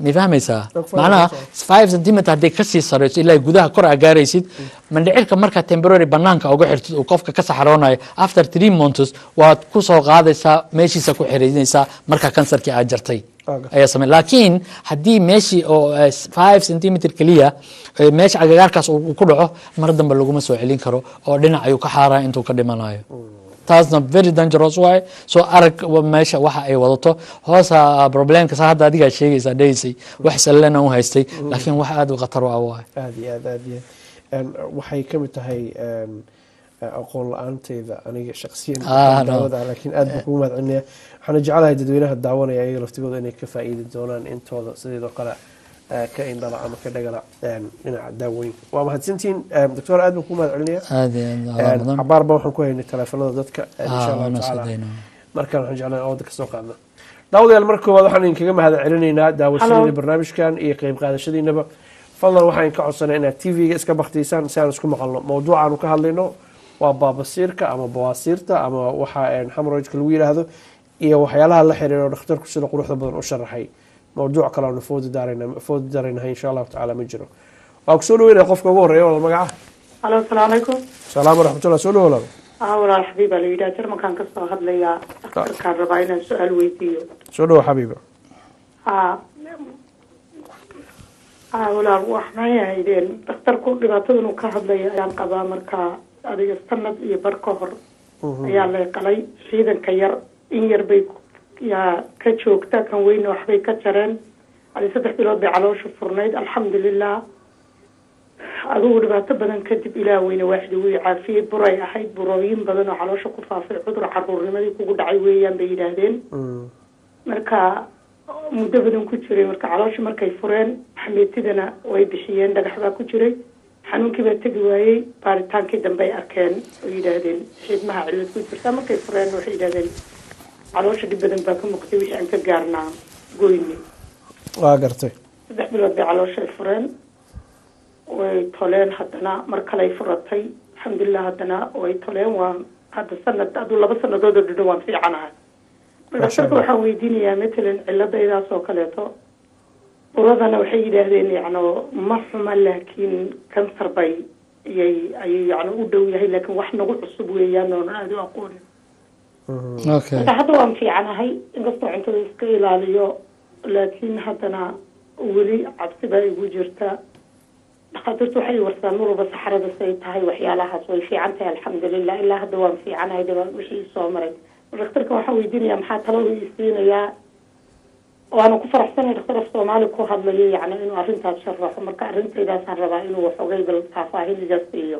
Speaker 3: ma fahmaysaa? Macnaha 5 centimeter hadday kasii sareyso ilaa gudaha kor aa gaaraysid mandhicirka, markaa temporary banaanka uga xirtid uu qofka ka saxaroonayo, after 3 months waad ku soo qaadaysaa, meeshiisa ku xiriirinaysaa marka kansarkii aad jartay ayaa samey. Laakiin haddii meeshii oo 5 centimeter keliya meesha agagaarkaas uu ku dhaco, mar dambe laguma soo celin karo oo dhinac ayuu ka xaaraya intuu ka dhimanayo. Taasna very dangerous waaye. Soo arag meesha waxa ay wadato hoosa problemka saa hadda adigaa sheegaysaa dhehaysay, wax sallana u haystay, laakiin wax aad u khatar u ah waaye.
Speaker 5: Aad iyo aad, aad iyo aad. Waxay ka mid tahay Aqoon la-aanteyda aniga shaqsiyan
Speaker 3: Ah, no.
Speaker 5: daawada, laakiin aad baan kugu mahad celinaya. Waxaana jeclahay dadweynaha daawanaya iyaga laftigooda inay ka faa'iidi doonaan, intooda sideedoo kale ka indhala ama ka dhagala dhinaca daawooyinka. Waa mahadsantihiin, doctor, aad baan kugu mahad celinaya.
Speaker 3: Aad iyo aad adaa mudan.
Speaker 5: Cabaar ba waxaan ku haynay taleefanada dadka, insha Allahu
Speaker 3: waana
Speaker 5: tacaala.
Speaker 3: Soo dayno.
Speaker 5: Markaan waxaan jeclahay ooda kasoo qaadna. Daawadayaal, marka koowaad waxaan idinkaga mahad celinaynaa daawashadiina
Speaker 6: Hello.
Speaker 5: barnaamijkan iyo qeyb qaadashadiinaba. Fadlan waxaan ka codsanay inaad TV-ga iska baktiysaan si aan isku maqalno. Mawduucaanu ka hadlayno waa baabasiirka ama bawaasiirta ama waxa hemorrhoidka lagu yidhaahdo iyo waxyaalaha la xiriiro. Dhakhtarku sida quruxda badan u sharaxay. Mawduuc kale aanu foodi daarayna foodi daraynahay insha Allahu tacaala ma jiro. Waa kusoo dhaweynaya qofka ugu horeeya. Walaal, magaca?
Speaker 6: Alo, asalaamu calaykum.
Speaker 5: Salaam waraxmatullah, soo dhawo walaal.
Speaker 6: Walaal, Xabiib baa la yidhaha, Jarmalkaan kasoo hadlayaa. Dhakhtarkaan rabaa inaan su-aal weydiiyo.
Speaker 5: Soo dhawo, Xabiiba.
Speaker 6: Walaal, wax maxay ahaydeen, dhakhtarku dhibaatadan uu ka hadlaya ayaan qabaa. Marka adiga sanad iyo bar ka hor ayaa lay qalay. Ciidanka yar in yar bay yaa ka joogta, kan weyna waxbay ka jareen. Adi 3 bilood bay caloosha furnayd. Alxamdulilah, adigu dhibaato badan kadib Ilaah weyne waaxid wuu i caafiyey. Buray ahayd, burooyin badan oo caloosha ku faafay, cudur caruurnimadii kugu dhacay weeyaan bay yidhaahdeen. Marka muddo badan ku jiray. Marka caloosha markay fureen, xameetidana way bixiyeen, dhagax baa ku jiray. Xanuunkii baa tegi waayey. Baaritaankii dambe ay arkeen oo yidhaahdeen xiidmaha cillad ku jirta. Markay fureen waxay yidhahdeen caloosha dhib badan baa ka muuqtay, wixii aan ka gaarnaa goyni.
Speaker 5: Waa gartay.
Speaker 6: 3 bilood bay caloosha ay fureen, way toleen. Haddana mar kaley furatay, alxamdulilah, haddana way toleen. Waa hadda sanad, aduu 2 sanadood oo dhidho waan fiicanahay. Dhakhtarka waxaan weydiinayaa, matalan ciladaydaas oo kaleeto, buradana waxay yidhaahdeen yacno ma xuma, laakiin kansar bay iyay ayay yacni u dhow yahay, laakiin wax nagu cusub weeyaan oona aada u aqoonin. Marka hadda waan fiicanahay, inkastoo cuntada iska ilaaliyo, laakiin haddana weli cabsi baa igu jirta. Dhakhaatiirtu waxay warsaan mar walba saxarada say tahay, waxyaalahaas. Way fiican tahay, alxamdulilah, ilaa hadda waan fiicanahay daba wixii soo maray. Dhakhtarka waxaan weydiinayaa maxaa talada ii siinayaa. Waana ku faraxsanahay dhakhtar af Soomaali ku hadlayo, yacni inuu arrintaas sharaxo. Marka arrintaydaasaan rabaa inuu waxoogay bal faahfaahin iga siiyo.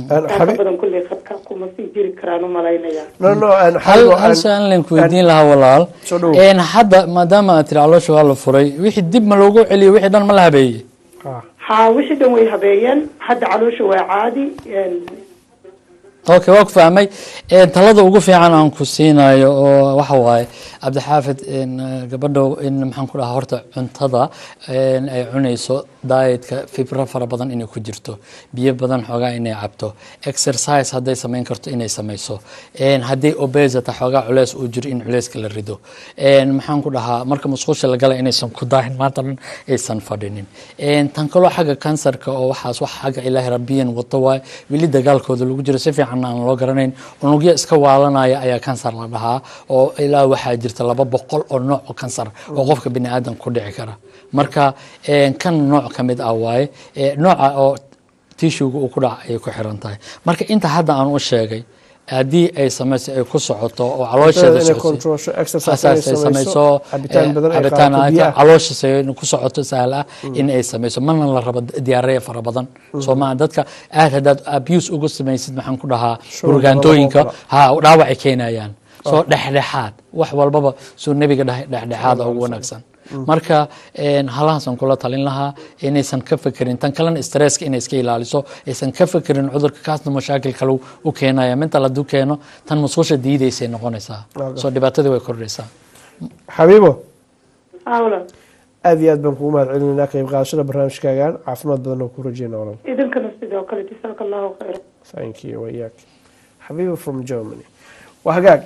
Speaker 6: Taa ka badan kulley khadka kuma sii jiri karaan u malaynaya.
Speaker 5: No.
Speaker 3: Hal su-aal len ku weydiin lahaa, walaal.
Speaker 5: Soo dhawow.
Speaker 3: Hadda maadaama aad tiri caloosha waa la furay, wixii dib ma loogu celiyey? Wixii dhan ma la habeeyey?
Speaker 6: Haa, wixii dhan way habeeyeen. Hadda caloosha waa caadi.
Speaker 3: Okay, waa ku fahmay. Talada ugu fiican aan ku siinayo oo waxa waaye, Cabdixaafid, gabadha in maxaan ku dhahaa, horta cuntada ay cunayso, dietka fiber fara badan inay ku jirto, biyo badan xoogaa inay cabto, exercise hadday samayn karto inay samayso, hadday obesity xoogaa culeys uu jiro in culeyska la rido, maxaan ku dhahaa, marka musqusha la gala inaysan ku daahin, maanta dhan aysan fadhinin. Tan kaloo xagga kansarka oo waxaas wax xagga Ilaahay rabbiyan wato waay, weli dagaalkooda lagu jiro, si fiican aan loo garanayn. Unugyo iska waalanaya ayaa kansar la dhahaa, oo ilaa waxaa jirta 200 oo nooc oo kansar oo qofka bini aadam ku dhici kara. Marka kan nooc ka mid ah waaye, nooca oo tissuega uu ku dhaca ayay ku xiran tahay. Marka inta hadda aan u sheegay haddii ay samayso, ay ku socoto oo caloosheeda
Speaker 5: inay controlsho, exercise inay
Speaker 3: ay
Speaker 5: samayso,
Speaker 3: samayso,
Speaker 5: cabitaan badan ay
Speaker 3: cabitaan
Speaker 5: qaadato, biyaha.
Speaker 3: Caloosha ku socoto sahal ah in ay samayso, mana la rabo diarrhea fara badan. Soo maa dadka aad haddaad abuse ugu samaysid, maxaan ku dhahaa,
Speaker 5: Shuban
Speaker 3: burgaantooyinka
Speaker 5: badan oo
Speaker 3: ha dhaawacay keenayaan. Soo dhexdhexaad wax walbaba suu nebiga dhahay, dhexdhexaada ugu wanaagsan. Marka halahaasaan kula talin lahaa inaysan ka fekerin. Tan kalena stresska inay iska ilaaliso, aysan ka fekerin cudurka kaasna mashaakil kale u keenaya. Mental hadduu keeno, tan musqusha diidaysay noqonaysaa, soo dhibaatadii way kordhaysaa.
Speaker 5: Xabiibo.
Speaker 6: Haa, walaal.
Speaker 5: Aad iyo aad baan kugu mahad celinaynaa qayb qaadashada barnaamijkaagan. Caafimaad badan oo ku rajeyna, walaal.
Speaker 6: Idinkana sidoo kale, jasaaka Allahu khayra.
Speaker 5: Thank you, wayaak. Xabiiba from Germany. Waa hagaag.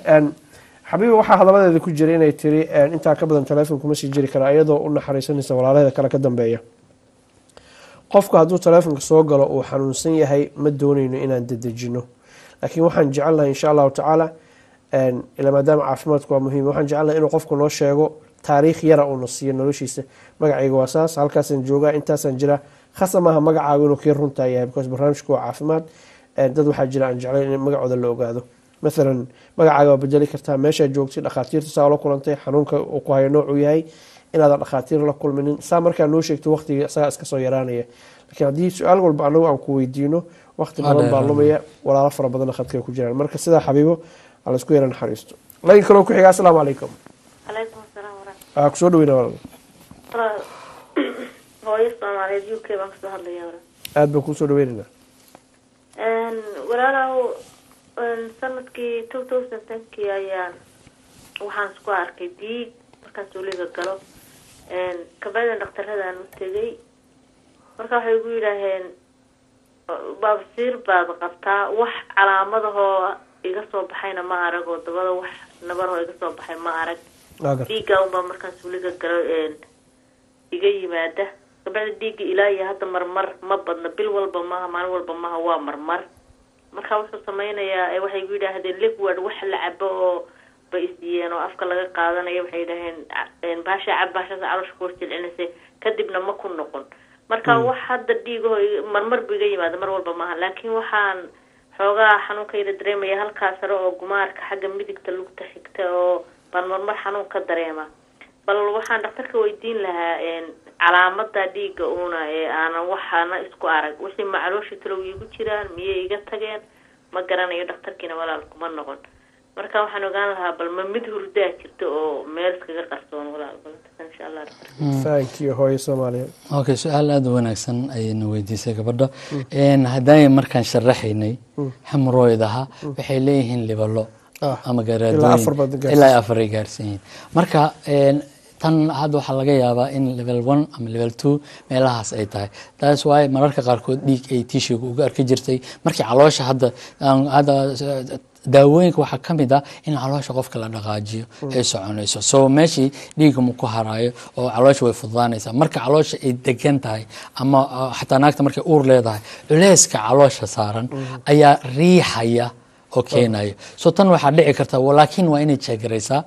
Speaker 5: Xabiiba waxaa hadaladeeda ku jiray inay tiri intaa ka badan telefoon kuma sii jiri kara, iyadoo u naxariisanaysa walaalaheeda kale ka dambeeya. Qofku hadduu telefoonka soo galo uu xanuunsan yahay, ma dooneyno inaan dedejino, laakiin waxaan jecelnahay insha Allahu tacaala, ilaa maadaama caafimaadku waa muhiim, waxaan jecelnahay inuu qofku noo sheego taariikh yara uuna siiyo noloshiisa. Magacayga waa saas, halkaasaan joogaa, intaasaan jiraa. Khasa maaha magacaagu inuu kii runtaa yahay, because barnaamijku waa caafimaad. Dad waxaa jira aan jeclayn in magacooda la ogaado. Mathalan magacaaga waa bedeli kartaa, meeshaa joogtay, dhakhaatiirta saa la kulantay, xanuunka uu ku hayo noocuu yahay, inaadan dhakhaatiir la kulminin, saa markaa noo sheegto waqtiga isagaa iska soo yaraanaya. Laakiin haddii su-aal walba anagu aan ku weydiino, waqti badan baa lumaya, walaalo fara badanna khadka ku jiraan. Marka sidaa Xabiibo ha laisku yara naxariisto. Layn kaloo ku xiga. Asalaamu calaykum.
Speaker 7: Calaykum asalaam waraxmat.
Speaker 5: Kusoo dhaweyna, walaal.
Speaker 7: Walaal, hooyo Soomaaliyeed, UK baan kasoo hadlaya, walaal.
Speaker 5: Aada baan kuusoo dhaweynaynaa.
Speaker 7: Walaalow, sanadkii 2010-kii ayaan waxaan isku arkay dhiig markaan suuliga galo. Kabacdan dhakhtaradaan u tegay. Marka waxay igu yidhaaheen, "Baabasiir baad qabtaa." Wax calaamadahoo iga soo baxayna ma arag, oo dabada wax nabarahoo iga soo baxay ma arag. Dhiigga unbaa markaan suuliga galo iga yimaada. Kabacdi dhiigga ilaa iyo hadda marmar, ma badna, bil walba maaha, maalin walba maaha, waa marmar. Marka wuxuu sameynayaa, waxay igu yidhaahdeen liquid wax la cabo oo bay isiiyeen oo afka laga qaadanayo. Waxay yidhaaheen, "Baasha cab, baashaas caloosha ku jilcinaysa." Kadibna ma ku noqon. Marka wax hadda dhiigaho marmar bu iga yimaada, mar walba maaha, laakiin waxaan xoogaa xanuunkayda dareemaya halkaa sare oo gumaarka xagga midigta lugta xigta oo baan marmar xanuun ka dareema. Bal waxaan dhakhtarka weydiin lahaa, calaamada dhiigga uuna ee aanan waxaana isku arag, wixii macaloosha talow iigu jiraan miyay iga tageen? Ma garanayo. Dhakhtarkiina walaal kuma noqon. Marka waxaan ogaan lahaa, bal ma mid hurdaa jirta oo meel iskaga qarsoon, walaal? Bal insha Allah.
Speaker 5: Thank you, hooyo Soomaaliyeed.
Speaker 3: Okay, su-aal aada u wanaagsan ayayna weydiisay gabadha. Haddaan markaan sharaxaynay hemorrhoidaha, waxay leeyihiin level-o ama garaadooyin, ilaa 4 ay gaarsan yihiin. Marka tan hadda waxaa laga yaabaa in level 1 ama level 2 meelahaas ay tahay. Taas waaye mararka qaarkood dhiig ay tishiga uga arki jirtay markii caloosha. Hadda daawooyinka waxaa ka mid ah in caloosha qofka la dhaqaajiyo, ay soconayso, so meeshii dhiigga ma ku haraayo oo caloosha way fududaanaysaa. Marka caloosha ay degan tahay ama xataa naagta markay uur leedahay, culeyska caloosha saaran ayaa riixaya oo keenayo. So tan waxaa dhici karta, laakiin waa inay jeegaraysaa,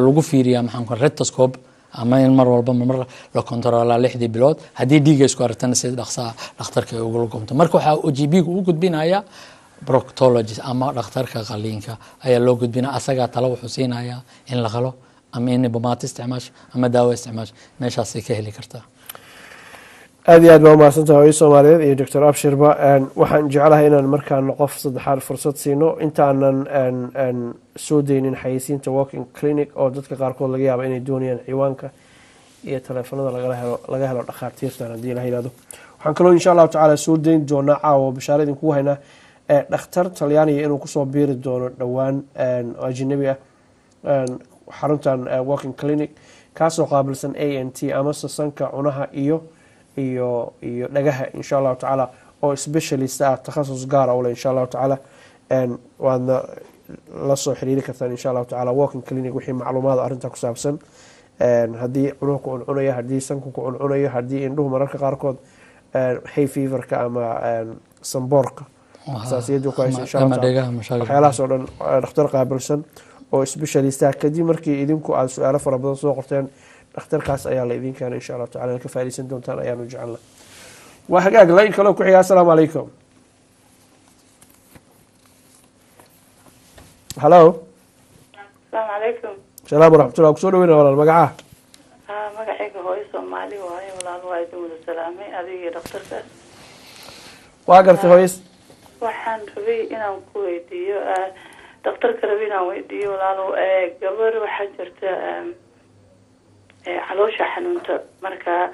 Speaker 3: lagu fiiriyaa, maxaan ku, rectoscope, ama in mar walba mar la kontaroolaa 6dii bilood. Haddii dhiigga isku aragtana, si dhaqsaa dhakhtarka ay ugula gomto. Marka waxaa GP-ga u gudbinaya proctologist ama dhakhtarka qaliinka ayaa loo gudbinaya. Asagaa talo wuxuu siinayaa in la qalo ama in bomato isticmaasho ama daawo isticmaasho. Meeshaasay ka heli kartaa.
Speaker 5: Aada iyo aad baa umahadsantahay, hooyo Soomaaliyeed iyo Doctor Abshirba. Waxaan jeclahay inaan markaana qof saddexaad fursad siino intaanan soo daynin xayeysiinta walking clinic, oo dadka qaarkood laga yaaba inay doonayaan ciwaanka iyo taleefanada laga helo dhakhaatiirtan, haddii la yihahdo. Waxaan kaloo insha Allahu tacaala soo dayn doonaa caawa, bashaaro idinkugu haynaa, dhakhtar Talyaaniga inuu kusoo biiri doono dhowaan oo ajnabi ah xaruntan walking clinic, kaasoo qaabilsan ENT amase sanka, cunaha iyo dhagaha, insha Allahu tacaala, oo specialist ah, takhasus gaara ule, insha Allahu tacaala. Waadna la soo xiriiri kartaan, insha Allahu tacaala, walking clinic wixii macluumaad arrinta ku saabsan, haddii cunuhu ku cuncunayo, haddii sanku ku cuncunayo, haddii indhuhu mararka qaarkood hay feverka ama samboorka xasaasiyaddu ku hayso, insha Allah tacaala. Waxyaalahaas oo dhan dhakhtar qaabilsan oo specialist ah. Kadib markii idinku aada su-aalo fara badan soo qorteen, dhakhtarkaas ayaa la idin keenay, insha Allahu tacala. Ka faaidaysan doontaan ayaanu jecelna. Waa hagaag. Layn kaloo ku xiga. Assalaamu calaykum. Hallo.
Speaker 8: Asalaamu calaykum.
Speaker 5: Salaam waraxmatullah. Kusoo dhaweyna, walaal. Magacaha?
Speaker 8: Magacayga hooyo Soomaali waaye, walaal. Waa idin wada salaamay, adiga iyo dhakhtarka.
Speaker 5: Waa gartay, hooyo.
Speaker 8: Waxaan rabay inaan ku weydiiyo dhakhtarka, rabay inaan weydiiyo, walaalo, gabar waxaa jirta caloosha xanuunta. Marka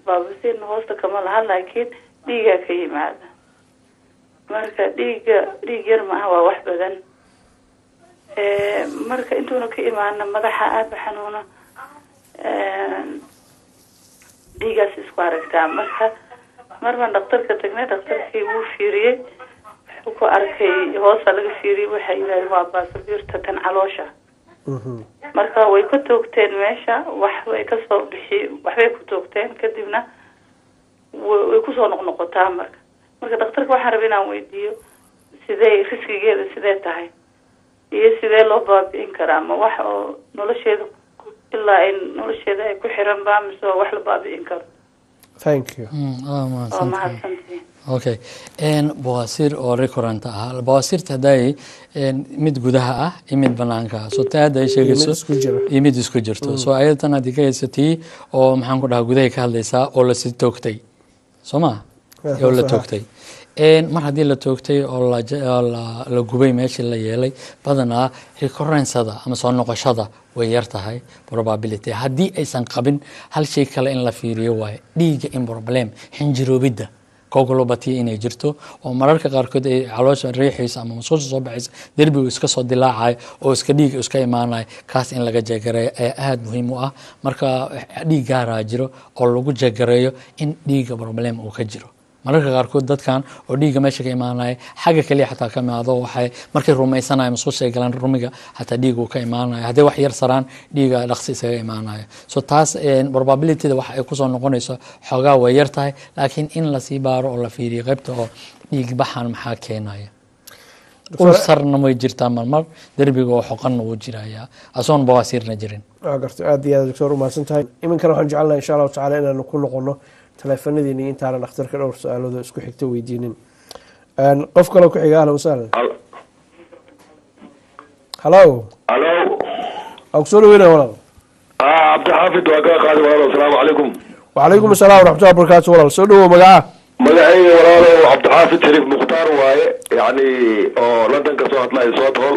Speaker 8: baabasiirna hoosta kama laha, laakiin dhiigaa ka yimaada. Marka dhiiga dhiig yar maaha, waa wax badan. Marka intuuna ka imaana madaxa aada u xanuuna, dhiigaas isku aragtaa. Marka mar baan dhakhtarka tagnay, dhakhtarkii wuu fiiriyey, wuxuu ku arkay, hoosa laga fiiriyey, waxay yidhahdeen waa baasabiirta tan caloosha. Marka way ku toogteen meesha, wax way kasoo bixi, waxbay ku toogteen, kadibna way kusoo noqnoqotaa. Marka dhakhtarka waxaan rabay inaan weydiiyo sidee riskigeeda sidee tahay iyo sidee loo baabi'in karaa? Ma wax oo nolosheeda ilaa ay nolosheeda ay ku xiran ba, mise waa wax la baabi'in karo?
Speaker 5: Thank you.
Speaker 8: Waa mahadsantihiin.
Speaker 3: Okay, bawasiir oo recurrent ah, bawasiirta hadday mid gudaha ah iyo mid banaanka ah, so taa hadda ay sheegayso
Speaker 5: isku jira.
Speaker 3: Iyo mid isku jirto. So ayatan haddii ka haysatii oo maxaan ku dhahaa gudahay ka hadlaysaa oo lasii toogtay, soo ma oo la toogtay. Mar haddii la toogtay oo la gubay meeshii la yeelay, badanaa recurrence-ada ama soo noqoshada way yar tahay probability, haddii aysan qabin hal shay kale in la fiiriyo waaye, dhiigga in problem xinjiroobidda, coagulopathy inay jirto, oo mararka qaarkood ay caloosha riixaysa ama musqusha soo baxaysa, derbigu iska soo dilaacayo oo iska dhiig iska imaanayo, kaas in laga jegareeyo ayaa aada muhiim u ah. Marka dhiig gaaraa jiro oo lagu jegareeyo in dhiigga problem uu ka jiro. Mararka qaarkood dadkan oo dhiigga meesha ka imaanaya xagga kaliya xataa ka imaado, waxay markay rumaysanaya musqusha ay galaan, rumiga xataa dhiig uu ka imaanaya, hadday wax yar saraan dhiiga dhaqsi isaga imaanaya. So taas probabilityda waxa ay kusoo noqonayso xoogaa way yar tahay, laakiin in lasii baaro oo la fiiriyo qaybta oo dhiig baxan maxaa keenaya. Ulcerna way jirtaa marmar, derbiga oo xoqanna wuu jirayaa asoon bawaasiirna jirin.
Speaker 5: Waa gartay, aad iyo aad doctor umahadsan tahay. Iminkana waxaan jecelnahay insha Allahu tacala inaanu ku noqono taleefanadiini intaanan dhakhtarka dhowr su-aalood oo isku xigta weydiinin. Qof kaloo ku xiga, ahlan wasahlan, hallo.
Speaker 9: Alo.
Speaker 5: Waa kusoo dhaweynaya walaal.
Speaker 9: Cabdixaafid, waa kaa qaaday walaalo, asalaamu calaykum.
Speaker 5: Wacalaykum asalaam waraxmatullahi wabarakaatu walaal, soo dhawow, magaca?
Speaker 9: Magacayga walaalo Cabdixaafid Shariif Mukhtaar waaye, yani oo London ka soo hadlayo, Southall.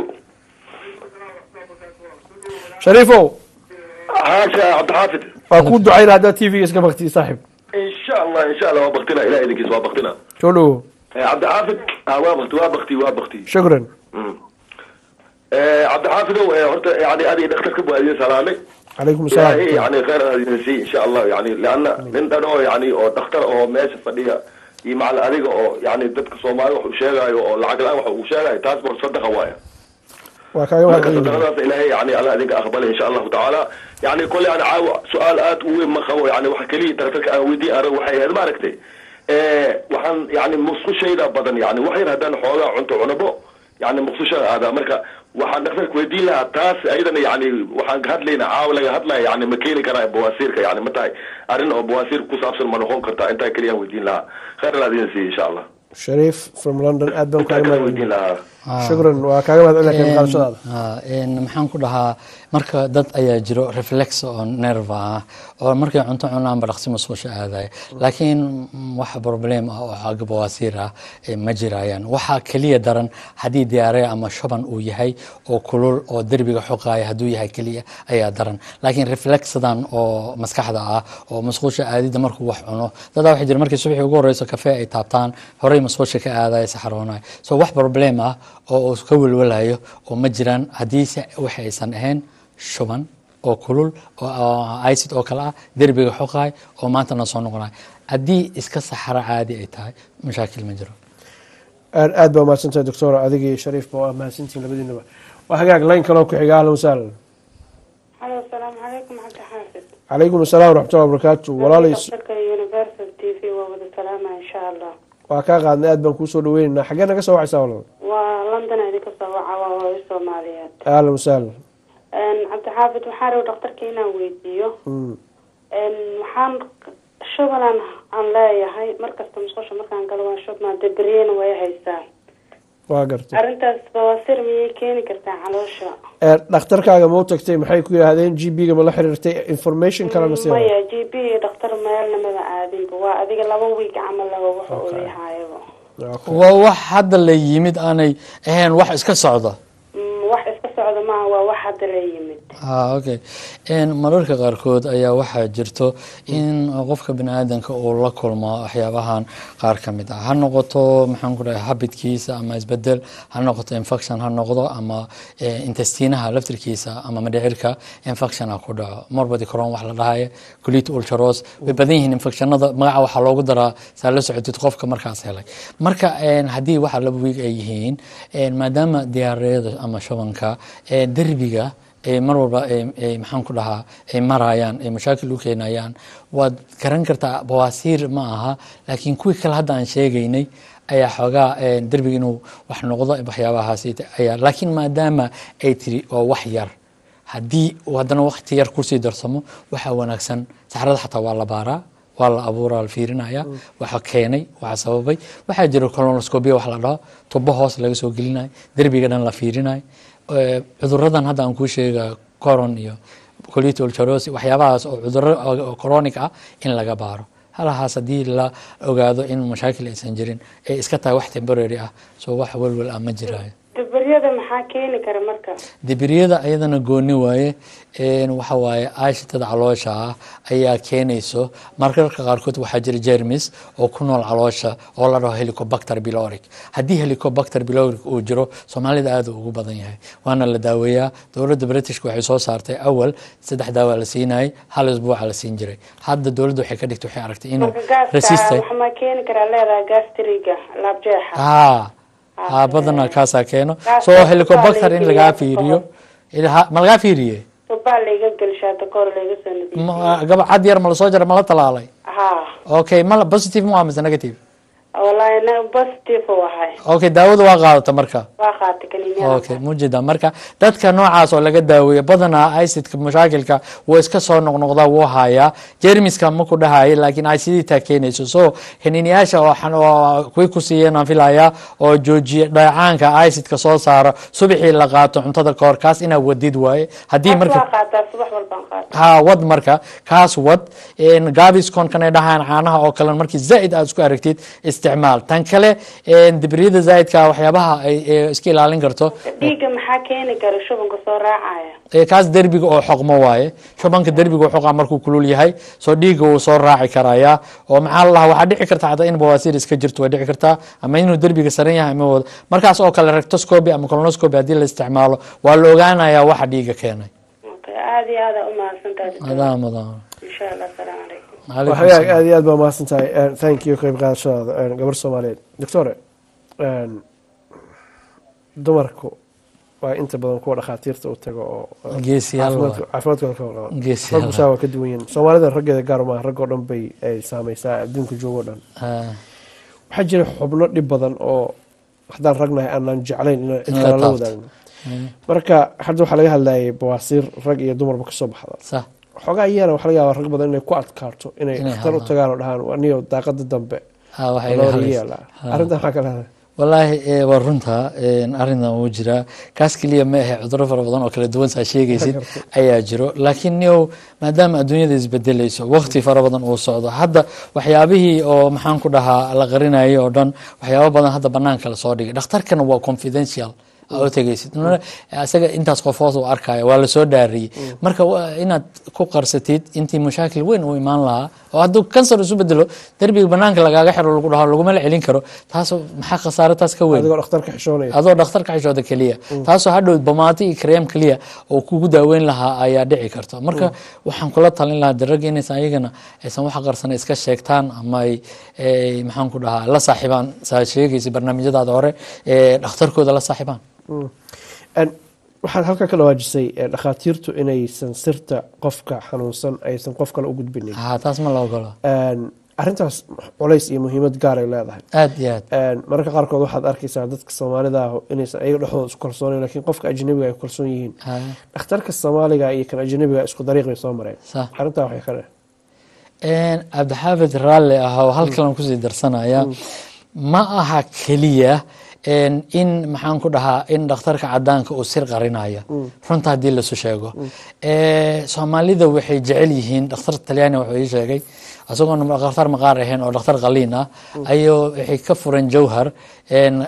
Speaker 5: Shariifow.
Speaker 9: Haasha Cabdixaafid.
Speaker 5: Waa kuu ducayna haddaad TV-ga iska baktiyi saaxib.
Speaker 9: Insha Allah, insha Allah, waa baktina, ilaah idinkiis waa baktina.
Speaker 5: Soo dhawow.
Speaker 9: Cabdixaafid, waa bakti, waa bakti, waa bakti.
Speaker 5: Shukran.
Speaker 9: Cabdixaafidow, horta yani adiga dhakhtarka baa idin salaamay.
Speaker 5: Calaykum asalaam.
Speaker 9: Ilaahay yani khayr aad idin siiy insha Allah, yani lianna nin dhan oo yani oo dhakhtar oo meesha fadhiya iyo macal adiga oo yani dadka Soomaalida wax u sheegaayo oo lacag la-aan wax uu sheegaayo, taas bor sadaqa waaya.
Speaker 5: Waa kaaga
Speaker 9: marka
Speaker 5: mahadcelinayaa.
Speaker 9: Sadaqadaas Ilaahay yani Alla idinka aqbalay insha Allahu tacaala. Yani kolley ana caawa su-aal aad u weyn ma qabo, yani waxa keliya dhakhtarka aan weydiin arag waxay ahayd, maaragtay, waxaan yani musqushayda badan, yani wax yar haddaan xoogaa cunto cunabo, yani muqsushada aadaa. Marka waxaan dhakhtarka weydiin lahaa taas ayadana, yani waxaan ka hadlaynaa caawa laga hadlaya, yani ma keeni karaa bawaasiirka? Yani ma tahay arrin oo bawaasiir ku saabsan ma noqon kartaa? Intaa keliyaan weydiin lahaa, khayr Allah idin siiya insha Allah.
Speaker 5: Shariif from London, aad baan
Speaker 9: intaa
Speaker 5: kaaga
Speaker 9: kale weydiin
Speaker 5: mahadcelinaya.
Speaker 9: lahaa.
Speaker 5: Shukran, waa kaaga mahadcelinaya ka qaadashadaada.
Speaker 3: Maxaan ku dhahaa, marka dad ayaa jiro reflex oo nerve ah oo markay cunto cunaanba dhaqsi musqusha aadaya, laakiin wax problem ah oo xagga bawaasiir ah ma jirayaan. Waxaa keliya daran haddii diarrhea ama shuban uu yahay oo kulul oo derbiga xoqaaya hadduu yahay keliya ayaa daran, laakiin reflexdan oo maskaxda ah oo musqusha aadida markuu wax cuno, dadaa waxay jira markii subaxii ugu horeyso kafee ay taabtaan horey musqusha ka aadaya, saxaroonaya. So wax problem ah oo uu ka welwelayo oo ma jiraan haddiise waxa aysan ahayn shuban oo kulul oo acid oo kale ah derbiga xoqaay oo maantana soo noqonay. Haddii iska saxaro caadi ay tahay, mashaakil ma jiro.
Speaker 5: Aad baa umahadsantahay doctor, adigii Shariifba waa mahadsantihiin labadiinaba. Waa hagaag, line kaloo ku xiga, ahlan wasahlan.
Speaker 10: Halo, asalaamu calaykum Cabdixaafid.
Speaker 5: Calaykum asalaam waraxmatullahi wabarakaatu walaalay.
Speaker 10: Dhakhtarka Universal TV waa wada salaama insha Allah.
Speaker 5: Waa kaa qaadnay, aad baan kuusoo dhaweynaynaa. Xaggee naga soo wacaysaa walaal?
Speaker 10: Waa London idinka soo waca, waa hooyo Soomaaliyeed.
Speaker 5: Ahlan wasahlan.
Speaker 10: Cabdixaafid, waxaan rabay dhakhtarka inaan weydiiyo. Waxaan shubalan aan leeyahay markasta musqusha markaan galo waan shubmaa, debriyena way haysaa.
Speaker 5: Waa gartay.
Speaker 10: Arrintaas bawaasir miyay keeni kartaa caloosha?
Speaker 5: Dhakhtarkaaga ma u tagtay? Maxay ku yidhaahdeen? GP-ga ma la xiriirtay? Information kalena si
Speaker 10: Maya, GP dhakhtar meelna maba aadinba, waa adiga 2 week camal laba waxa uu yahaayaba.
Speaker 3: Waa wax hadda la yimid aanay ahayn wax iska socda?
Speaker 10: Wax iska socda maaha, waa wax hadda la yimid.
Speaker 3: Okay, mararka qaarkood ayaa waxaa jirto in qofka bini aadanka uu la kulmo waxyaabahan qaar ka mid ah, ha noqoto maxaan ku dhahay habitkiisa ama isbedel ha noqoto, infection ha noqdo, ama intestinaha laftirkiisa ama mindhicirka infection ha ku dhaco, morbid Crohn wax la dhahayo, colitis ulcerosa, way badan yihiin infectionada. Magaca waxaa loogu daraa saa la socotid qofka markaas helay. Marka haddii waxa 2 week ay yihiin, maadaama diarrheada ama shubanka derbiga ay mar walba ay maxaan ku dhahaa ay marayaan, ay mashaakil u keenayaan, waad garan kartaa bawaasiir ma aha, laakiin kuwii kale hadda aan sheegaynay ayaa xoogaa derbiga inuu wax noqdo waxyaabahaas ayaa. Laakiin maadaama ay tiri waa wax yar, haddii uu haddana waqti yar kusii darsamo, waxaa wanaagsan saxrada xataa waa la baaraa. Waa la abuuraa, la fiirinaya waxa keenay, waxa sababay. Waxaa jira colonoscopy wax la dhaho, tubo hoos laga soo gelinayo, derbiga dhan la fiirinayo. Cuduradan hadda aan kuu sheega, Crohn iyo colitis ulcerosa, waxyaabahaas oo cuduro oo chronic ah in laga baaro halahaas, haddii la ogaado in mashaakil aysan jirin, ay iska tahay wax temporary ah, so wax welwel ah ma jiraayo.
Speaker 10: Dibriyada maxaa keeni kara marka?
Speaker 3: Dibriyada ayadana gooni waaye. Waxa waaye aashitada caloosha ah ayaa keenayso. Mararka qaarkood waxaa jira jermis oo ku nool caloosha oo la dhaho Helicobacter pylori. Haddii Helicobacter pylori uu jiro, Soomaalida aad uu ugu badan yahay, waana la daaweeyaa. Dowladda Britishka waxay soo saartay, awal saddex daawa la siinayay, hal isbuuca la siin jiray. Hadda dowladda waxay ka dhigtay, waxay aragtay inuu
Speaker 10: Marka gaaska
Speaker 3: resistant.
Speaker 10: Waxa ma keeni karaa leedahay gastriga, laabjeexa?
Speaker 3: Haa, badanaa kaasaa keeno.
Speaker 10: Gaaska
Speaker 3: soo Helicobacter in lagaa
Speaker 10: tubaa
Speaker 3: fiiriyo. Ma lagaa fiiriye?
Speaker 10: Tubaa layga gelshaa, takoor layga soo nadiifiyo.
Speaker 3: Gabcad yar ma lasoo jara, ma la talaalay?
Speaker 10: Ha.
Speaker 3: Okay, ma positive mu mise negative?
Speaker 10: Wallahi na positive uu ahay.
Speaker 3: Okay, daawada waa qaadata marka?
Speaker 10: Waa qaatay kaniiniyada.
Speaker 3: Okay, mujida marka dadka noocaas oo laga daaweeyo, badanaa acidka mashaakilka wuu iska soo noqnoqdaa, wuu hayaa jermiska ma ku dhahaya, laakiin acidita keenayso. So kaniiniyaasha oo oo kuwii ku siiyeen aan filayaa oo joojiya dheecaanka acidka soo saaro, subaxii la qaato cuntada kahor, kaas inaad wadid waaye haddii
Speaker 10: Kaas
Speaker 3: marka
Speaker 10: waa qaataa, subax walbaan qaataa.
Speaker 3: Ha, wad marka kaas wad. Gaviscon kan ay dhahaan caanaha oo kale, markii zaid aad isku aragtid isticmaal. Tan kale, dibriyada zaidka waxyaabaha ay iska ilaalin karto.
Speaker 10: Dhiigga maxaa keeni kara, shubanka soo raacaya?
Speaker 3: Kaas derbiga oo xoqmo waaye. Shubanka derbiga oo xoqaa markuu kulul yahay, soo dhiigga wuu soo raaci karayaa. Oo maxaa la lahaa, waxaa dhici karta xataa in bawaasiir iska jirto, way dhici kartaa, ama inuu derbiga saran yahay ama wada. Markaas oo kale rectoscopy ama colonoscopy haddii la isticmaalo, waa la ogaanayaa waxa dhiigga keenay.
Speaker 10: Okay, aada iyo aada umahadsantahay, doctor.
Speaker 3: Adaa mudan.
Speaker 10: Insha Allah, asalaamu calaykum.
Speaker 3: Calaykum
Speaker 5: Waxyaag
Speaker 3: salaam.
Speaker 5: Aad iyo aad baa mahadsan tahay. Thank you qayb qaadashadaada, gabar Soomaaliyeed. Doctore, dumarku waa inta badan kuwa dhakhaatiirta u tago oo
Speaker 3: Geesiyaal waa.
Speaker 5: Caafimaadkooda ka warqaba.
Speaker 3: Geesiyaal.
Speaker 5: Raggu saa waa ka duwan yihiin. Soomaalida raggeeda gaar maaha, rag oo dhan bay ay saameysaa, adduunka joogo dhan. Waxaa jira xubno dhib badan oo haddaan ragnahay aanan jeclayn inaan cid
Speaker 3: In la
Speaker 5: kale la
Speaker 3: taabto.
Speaker 5: wadaagno. Marka hadda waxaa laga hadlayay bawaasiir rag iyo dumarba kasoo baxda. Xoogaa iyana waxaa laga yaabaa rag badan inay ku adkaato inay
Speaker 3: Inay
Speaker 5: dhakhtar u
Speaker 3: hadlaan.
Speaker 5: tagaan oo dhahaan, aniyo daaqada dambe
Speaker 3: Waxay iga
Speaker 5: loo
Speaker 3: halaysa.
Speaker 5: yeelaa. Arrintan maxaa kala hadlay?
Speaker 3: Wallaahi waa runta, arrintan wuu jiraa. Kaas keliya ma ahe, cudurro fara badan oo kala duwan saa sheegaysid ayaa jiro. Laakiin niyow, maadaama adduunyada isbedelayso, waqti fara badan uu socdo, hadda waxyaabihii oo maxaan ku dhahaa la qarinayay oo dhan, waxyaabo badan hadda banaanka lasoo dhigay. Dhakhtarkana waa confidential aa u tegaysid, isaga intaas qofood uu arkaya, waa lasoo dhaariyey. Marka inaad ku qarsatid intii mashaakil weyn uu imaan lahaa, oo hadduu kansar isu bedelo, derbiga banaanka lagaaga xiro, lagu dhaho laguma la celin karo, taas maxaa khasaare taas ka weyn?
Speaker 5: Adigoo dhakhtarka xishoonaya.
Speaker 3: Adoo dhakhtarka xishooda keliya, taasoo hadhow bamaato iyo kareem keliya oo kugu daaweyn lahaa ayaa dhici karta. Marka waxaan kula talin lahaa de ragga inaysan ayagana aysan wax qarsana, iska sheegtaan ama ay maxaan ku dhahaa la saaxiibaan, saa sheegaysa barnaamijyadaada hore, dhakhtarkooda la saaxiibaan.
Speaker 5: Waxaad halkan ka dhawaajisay dhakhaatiirtu inaysan sirta qofka xanuunsan aysan qof kale u gudbinin.
Speaker 3: Ha, taas ma la ogola.
Speaker 5: Arrintaas culays iyo muhiimad gaar ay leedahay.
Speaker 3: Aad iyo aad.
Speaker 5: Mararka qaarkood waxaad arkaysaa dadka Soomaalida ah inaysan ayaga dhexdooda isku kalsoonayn, laakiin qofka ajnabiga ay ku kalsoon yihiin. Dhakhtarka Soomaaliga iyo kan ajnabiga isku dariiq bay soo mareen. Arrintaa waxay ka dheh
Speaker 3: Cabdixaafid, raalle ah oo halkalan kusii darsanaya, ma aha keliya in maxaan ku dhahaa in dhakhtarka cadaanka uu sir qarinaya. Runta haddii lasu sheego, Soomaalida waxay jecel yihiin dhakhtar Talyaani. Wuxuu ii sheegay isagoon dhakhtar maqaar ahayn oo dhakhtar qaliin ah ayuu, waxay ka furan Jowhar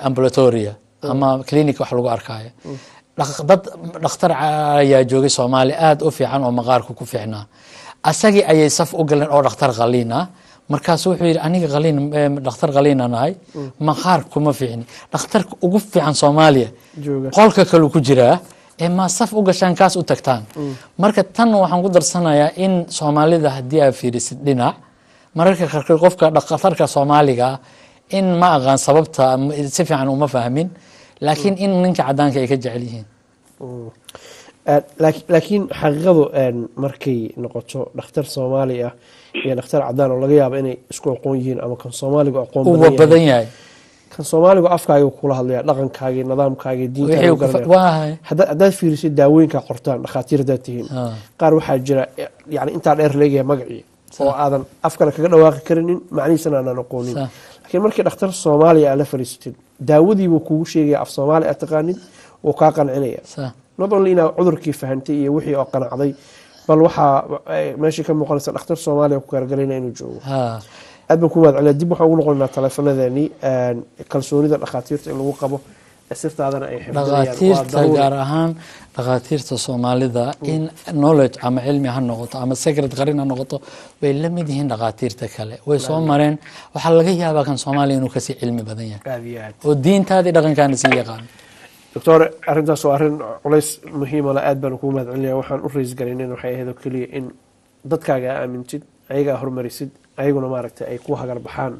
Speaker 3: ambulatoria ama clinic wax lagu arkayo. Dad dhakhtar ayaa joogay Soomaali aad u fiican oo maqaarku ku fiicnaa. Asagii ayay saf u galeen oo dhakhtar qaliin ah. Markaasu wuxuu yidhi, aniga qaliin dhakhtar qaliinaan ahay, maqaar kuma fiicni. Dhakhtarka ugu fiican Soomaaliya
Speaker 5: jooga
Speaker 3: qolka kaluu ku jiraa, ee ma saf u gashaan kaas u tagtaan. Marka tan waxaan ku darsanayaa in Soomaalida haddii aad fiirisid dhinac, mararka qaarkood qofka dhakhtarka Soomaaliga ah, in ma aqaan sababta, si fiican uma fahmin, laakiin in ninka cadaanka ay ka jecel yihiin.
Speaker 5: Laakiin xaqiiqadu markay noqoto dhakhtar Soomaali ah iyo dhakhtar cadaan oo laga yaabo inay isku aqoon yihiin, ama kan Soomaaligu aqoon
Speaker 3: uba badan yahay,
Speaker 5: kan Soomaaligu afkaaga kula hadlaya, dhaqankaagii, nidaamkaagii,
Speaker 3: wixii
Speaker 5: diintaagii
Speaker 3: uu ku
Speaker 5: garanaya.
Speaker 3: Waa
Speaker 5: Haddaad fiirisid daawooyinkaa qortaan dhakhaatiir haddaad tihiin, qaar waxaa jira yani intaa dheer leegayahay magacii. Oo aadan afkana kaga dhawaaqi karinin, macnihiisana aanan aqoonin. Laakiin markii dhakhtar Soomaaliya aad la fariisatid, daawadiibuu kugu sheegaya af Soomaali aad taqaanid, wuu kaa qancinaya. Not only inaad cudurkii fahantay iyo wixii oo qanacday, bal waxaa meesha ka muuqanaysa dhakhtar Soomaaliya ku gaargalayna inuu joogo. Aad baan ku mahad celinaya. Dib waxaan ugu noqonaynaa taleefanadeenii. Kalsoonida dhakhaatiirta in lagu qabo, sirtaadana ay xifdinayaan waa
Speaker 3: Dhakhaatiirta,
Speaker 5: daruuri.
Speaker 3: Gaar ahaan dhakhaatiirta Soomaalida, in knowledge ama cilmi ha noqoto ama secret qarin ha noqoto, way la mid yihiin dhakhaatiirta kale, way soo mareen. Waxaa laga yaabaa kan Soomaaliya inuu kasii cilmi badan yahay
Speaker 5: Aad iyo aad.
Speaker 3: oo diintaadii dhaqankaana sii yaqaan.
Speaker 5: Doctor, arrintaas waa arrin culays muhiima la. Aad baan kugu mahad celinaya. Waxaan u raise garaynin waxay ahayd oo keliya in dadkaaga aa aamintid, ayagaa horumarisid, ayaguna maaragtay ay ku hagar baxaan,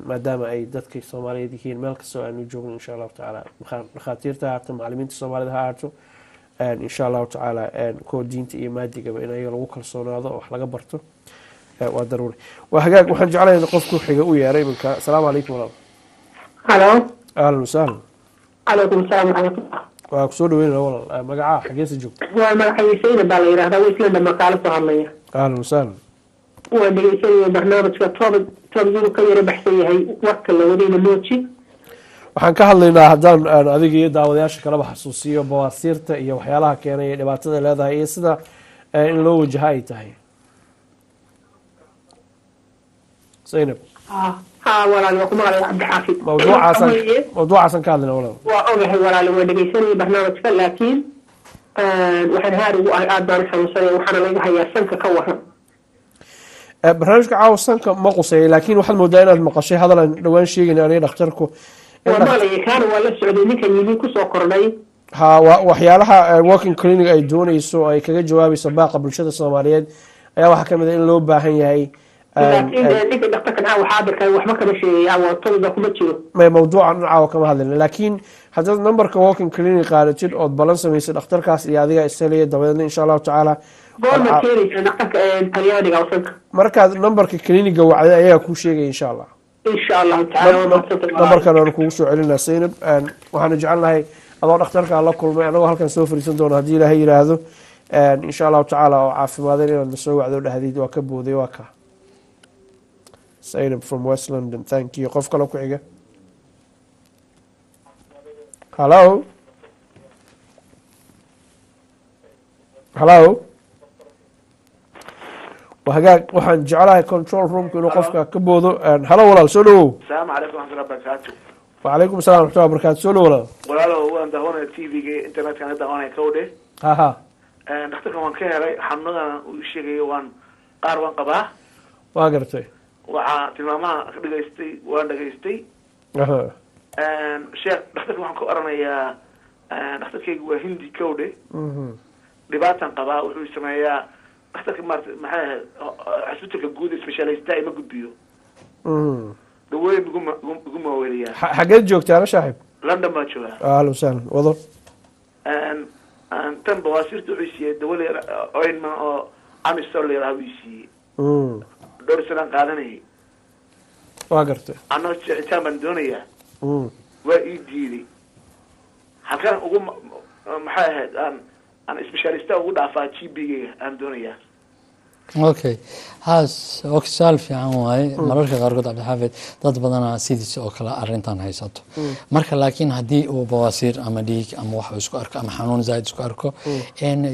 Speaker 5: maadaama ay dadkay Soomaaliyeed yihiin meel kastoo aanu joogno, insha Allahu tacaala. Dhakhaatiirta ha ahaato, macalimiinta Soomaalida ha ahaato, insha Allahu tacaala, kuwa diinta iyo maadigaba in ayaga lagu kalsoonaado oo wax laga barto waa daruuri. Waa hagaag. Waxaan jeclahay in qofku xiga u yeeray iminka. Asalaamu calaykum, walaal.
Speaker 11: Halo.
Speaker 5: Ahlan wasahlan.
Speaker 11: Calaykum asalaam waraxmatullah.
Speaker 5: Waa kusoo dhaweynana, walaal. Magacaa, xageesa joogta?
Speaker 11: Waa magacayga Zaynab baa la yidhahdaa, Westland makaalo soo hadlaya.
Speaker 5: Ahlan wasahlan.
Speaker 11: Waan dhegeysanaya barnaamijka. Topic inuu ka yara baxsan yahay warka la wadayna mooji.
Speaker 5: Waxaan ka hadlaynaa, haddaan aan adiga iyo daawadayaasha kaleba xasuusiyo, bawaasiirta iyo waxyaalaha keenay iyo dhibaatada ay leedahay iyo sida in loo wajaha ay tahay, Zaynab.
Speaker 11: Ha walaal, waa ku maqlaya, Cabdixaafid.
Speaker 5: Mawduucaasaan
Speaker 11: Waxa weeye,
Speaker 5: mawduucaasaan ka hadlaynaa, walaal.
Speaker 11: Waa ogahay, walaal, waa dhegeysanaya barnaamijka, laakiin waxaan haar ugu ahay, aad baan u xanuunsanaya, waxaana laga hayaa sanka. Ka waran?
Speaker 5: Barnaamijka caawa sanka ma quseeya, laakiin waxaad moodaa inaad maqashay hadal aan dhowaan sheegayna aniga dhakhtarku in
Speaker 11: Waa maqlaya, kaana waa la socday ninkan yimi kusoo kordhay.
Speaker 5: Ha, waa waxyaalaha walking clinic ay dooneyso, ay kaga jawaabayso baaqa bulshada Soomaaliyeed ayaa waxaa kamid ah in loo baahan yahay
Speaker 11: Laakiin ninka dhakhtarkan caawa xaadirka waxba kama sheegaya, waa topic-ga kuma jiro.
Speaker 5: May, mawduucan caawa kama hadlayna, laakiin haddaad numberka walking clinic qaadatid ood balan samaysid dhakhtarkaas iyo adiga ishelaya, dabadeedna insha Allahu tacaala
Speaker 11: Goorma keenaysa dhakhtarka Talyaaniga oo sanka?
Speaker 5: Markaad numberka cliniga wacday ayagaa kuu sheegaya, insha Allah.
Speaker 11: Insha Allahu tacaala, waa mahadsantahay.
Speaker 5: Numberkan aanu kugu soo celinaa, Zaynab. Waxaanu jecelnahay adoo dhakhtarkaa la kulmay, anagoo halkan soo fariisan doono haddii Ilaahay yidhaahdo, insha Allahu tacaala, oo caafimaadeen, inaad nasoo wacdo dhahdid waa ka booday. Waa ka Zaynab from West London, thank you. Qof kale ku xiga. Hello, hello. Waa hagaag. Waxaan jeclahay control roomku inuu qofka ka boodo. Hello, walaal, soo dhawow.
Speaker 12: Asalaamu calaykum waraxmatullahi wabarakaatu.
Speaker 5: Wacalaykum assalam waraxmatullahi wabarakatu. Soo dhawow, walaal.
Speaker 12: Walaalow, waan daawanaya TV-ga, internetka ka daawanaya kawdhe. Dhakhtarkan waan ka helay. Xanuunadan uu sheegayo waan qaar waan qabaa.
Speaker 5: Waa gartay.
Speaker 12: Waxaa tilmaamaha ka dhegaystay, waan dhegaystay. Sheekh, dhakhtarka waxaan ku oranayaa, dhakhtarkaygu waa Hindi kawdhe. Dhibaatan qabaa, wuxuu sameeyaa dhakhtarka maarata, maxay ahayd, xasbitalka guud specialista ima gudbiyo. Dawooyin igu maaweliyaa.
Speaker 5: Xageed joogtaa, saaxiib?
Speaker 12: London baa joogaa.
Speaker 5: Ahlan wasahlan, wado.
Speaker 12: Tan bawaasiirta wuxuu siiyey dawo la ointment oo Anusol la yidhaha buu siiyey. Dhowr sanaan qaadanayay.
Speaker 5: Waa gartay.
Speaker 12: Anoo jeexitaan baan doonayaa. Waa ii diiday. Halkaan ugu maxay ahayd aan specialista ugu dhaafaa GP-gayga aan doonayaa.
Speaker 3: Okay, haas ok, su-aal fiican waaye. Mararka qaarkood, Cabdixaafid, dad badanaa sidiisa oo kale arrintan haysato. Marka laakiin haddii uu bawaasiir ama dhiig ama wax uu isku arko ama xanuun zaaid isku arko,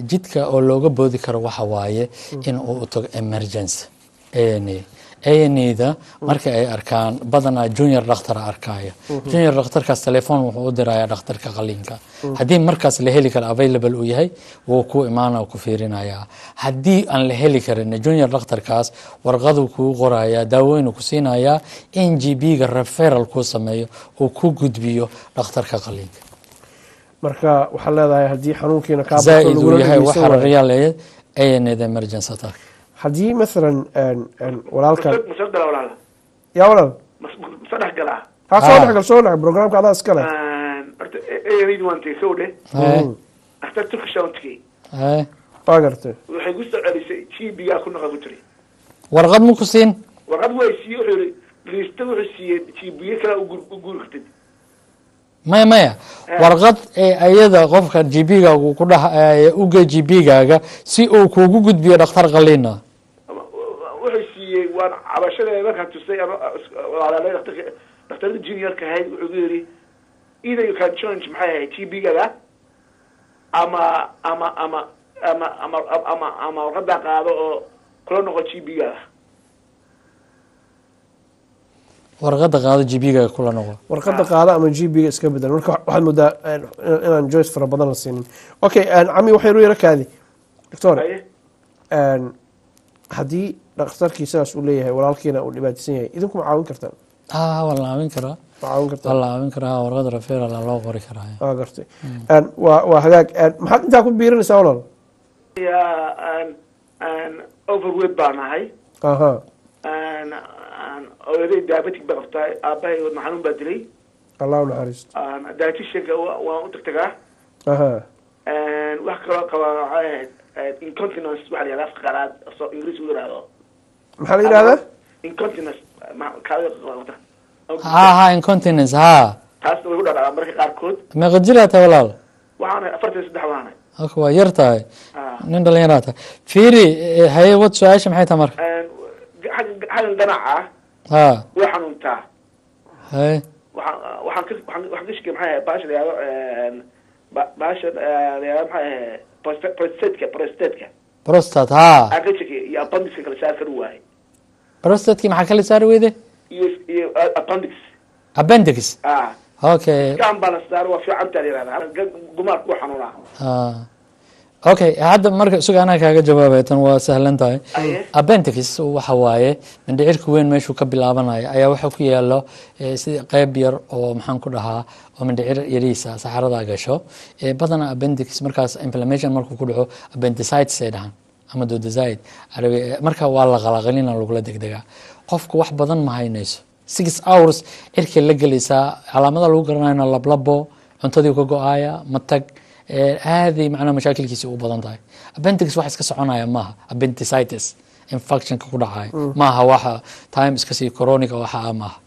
Speaker 3: jidka oo looga boodi karo waxa waaye in uu u tago emergency A&E. A&E-da marka ay arkaan, badanaa junior dhakhtar arkaya. Junior dhakhtarkaas telefoon wuxuu u dirayaa dhakhtarka qaliinka. Haddii markaas la heli karo, available uu yahay, wuu ku imaana, ku fiirinayaa. Haddii aan la heli karin, junior dhakhtarkaas warqaduu kuu qorayaa, daawooyinu ku siinayaa, in GP-ga referral kuu sameeyo, uu ku gudbiyo dhakhtarka qaliinka.
Speaker 5: Marka waxaad leedahay haddii xanuunkiina kaa bato
Speaker 3: zaaid uu
Speaker 5: lagula
Speaker 3: yahay
Speaker 5: dhegeysan
Speaker 3: waxa
Speaker 5: waayo.
Speaker 3: real A&E emergency attack.
Speaker 5: Haddii maalan walaalkan
Speaker 12: Masoo gala, walaala?
Speaker 5: Yaa walaal?
Speaker 12: Masoo dhex galaa?
Speaker 5: Ha, soo dhexgal, soo dhex. Programka adaa iska leh.
Speaker 12: Horta A&E waan tegey kawdhe. Dhakhtar Turkish aan tegey.
Speaker 5: Waa gartay.
Speaker 12: Waxay ku soo celisay GP-gaa ku naqa ku tiri.
Speaker 3: Warqad ma ku siin?
Speaker 12: Warqad way siiyey. Wuxuu yidhi liista wuxuu siiyey GP kale u guuri kartid.
Speaker 3: Maya, maya, warqad ee ayada qofka GP-gaagu ku dhaha uge GP-gaaga si uu kuugu gudbiyo dhakhtar qaliina.
Speaker 12: Wuxuu siiyey Waan cabashada markaan tusay ama walaalay dhakhtarka, dhakhtarada juniorka ahayd, wuxuu ku yidhi either you can change, maxay ahayd, GP-gada ama warqadaa qaado oo kula noqo GP-gada.
Speaker 3: Warqadda qaado, GP-ga kula noqo.
Speaker 5: Warqadda qaada ama GP-ga iska bedel. Marka waxaad moodaa inaan choice fara badan la siinin. Okay, cami, waxay u yara kaadi, doctor, haddii dhakhtarkii sidaas uu leeyahay, walaalkiina uu dhibaataysan yahay, idinku ma caawin kartaan?
Speaker 3: Ah, waa la caawin karaa.
Speaker 5: Ma caawin kartaan?
Speaker 3: Waa la caawin karaa, warqad referral loo qori karaa.
Speaker 5: Waa gartay. Waa hagaag. Maxaad intaa ku biirinaysaa, walaal?
Speaker 12: Ya, overweight baan ahay. Hooyaday diabetic ba qabtaa, aabahay wadna xanuun baa dilay.
Speaker 5: Allah u naxariisto.
Speaker 12: Dietitianka waan u tagtagaa. Wax kaloo qabaa waxay ahayd incontinence, waxa la yihahda afka qalaad, soo Ingiriis u yihahdo.
Speaker 5: Maxaa la yidhahdaa?
Speaker 12: Incontinence, kaadida qabata.
Speaker 3: Ha, incontinence, ha.
Speaker 12: Taasna way ku dhacdaa marka qaarkood.
Speaker 3: Meeqa jir aa tahay, walaal?
Speaker 12: Waxaana 43 waanay.
Speaker 3: Okay, waa yar tahay, nin dhalinyaraa tahay. Fiiri, haye, wad su-aasha, maxay tahay marka?
Speaker 12: Xaggan ganaca way xanuuntaa.
Speaker 3: Haye.
Speaker 12: Waxaan ka shikay, maxay ahayd, baasha la yihahdo, baasha la yihahdo, maxay ahayd, prostateka.
Speaker 3: Prostate, ha.
Speaker 12: Aan ka shikay iyo appendixka kala saar kari waayay.
Speaker 3: Prostateki maxaa kala saari weyde?
Speaker 12: Iyo appendix.
Speaker 3: Appendix.
Speaker 12: Ah.
Speaker 3: Okay.
Speaker 12: Scan baa la saaro, waa fiicantaa la yihahdaa, gumaarku waa xanuunaa.
Speaker 3: Okay, hadda marka suga, anaa kaaga jawaabaya, tan waa sahlan tahay. Appendix waxa waaye mindhicirka weyn meeshuu ka bilaabanayo ayaa waxa ku yaalo sida qeyb yar oo, maxaan ku dhahaa, oo mindhicir yariisa saxarada gasho. Badanaa appendix markaas inflammation markuu ku dhaco, appendicitis ay dhahaan ama dodicide carabi. Marka waa la qalaqalina, lagula degdegaa. Qofku wax badan ma haynayso, 6 hours cirkay la gelaysaa. Calaamada lagu garanayona lablabo, cuntadii ka go-aaya, matag, aaday macnaha mashaakilkiisa u badan tahay. Appendix wax iska soconaya maaha. Appendicitis infectionka ku dhacaya maaha waxa time iska sii chronic waxa ah maaha.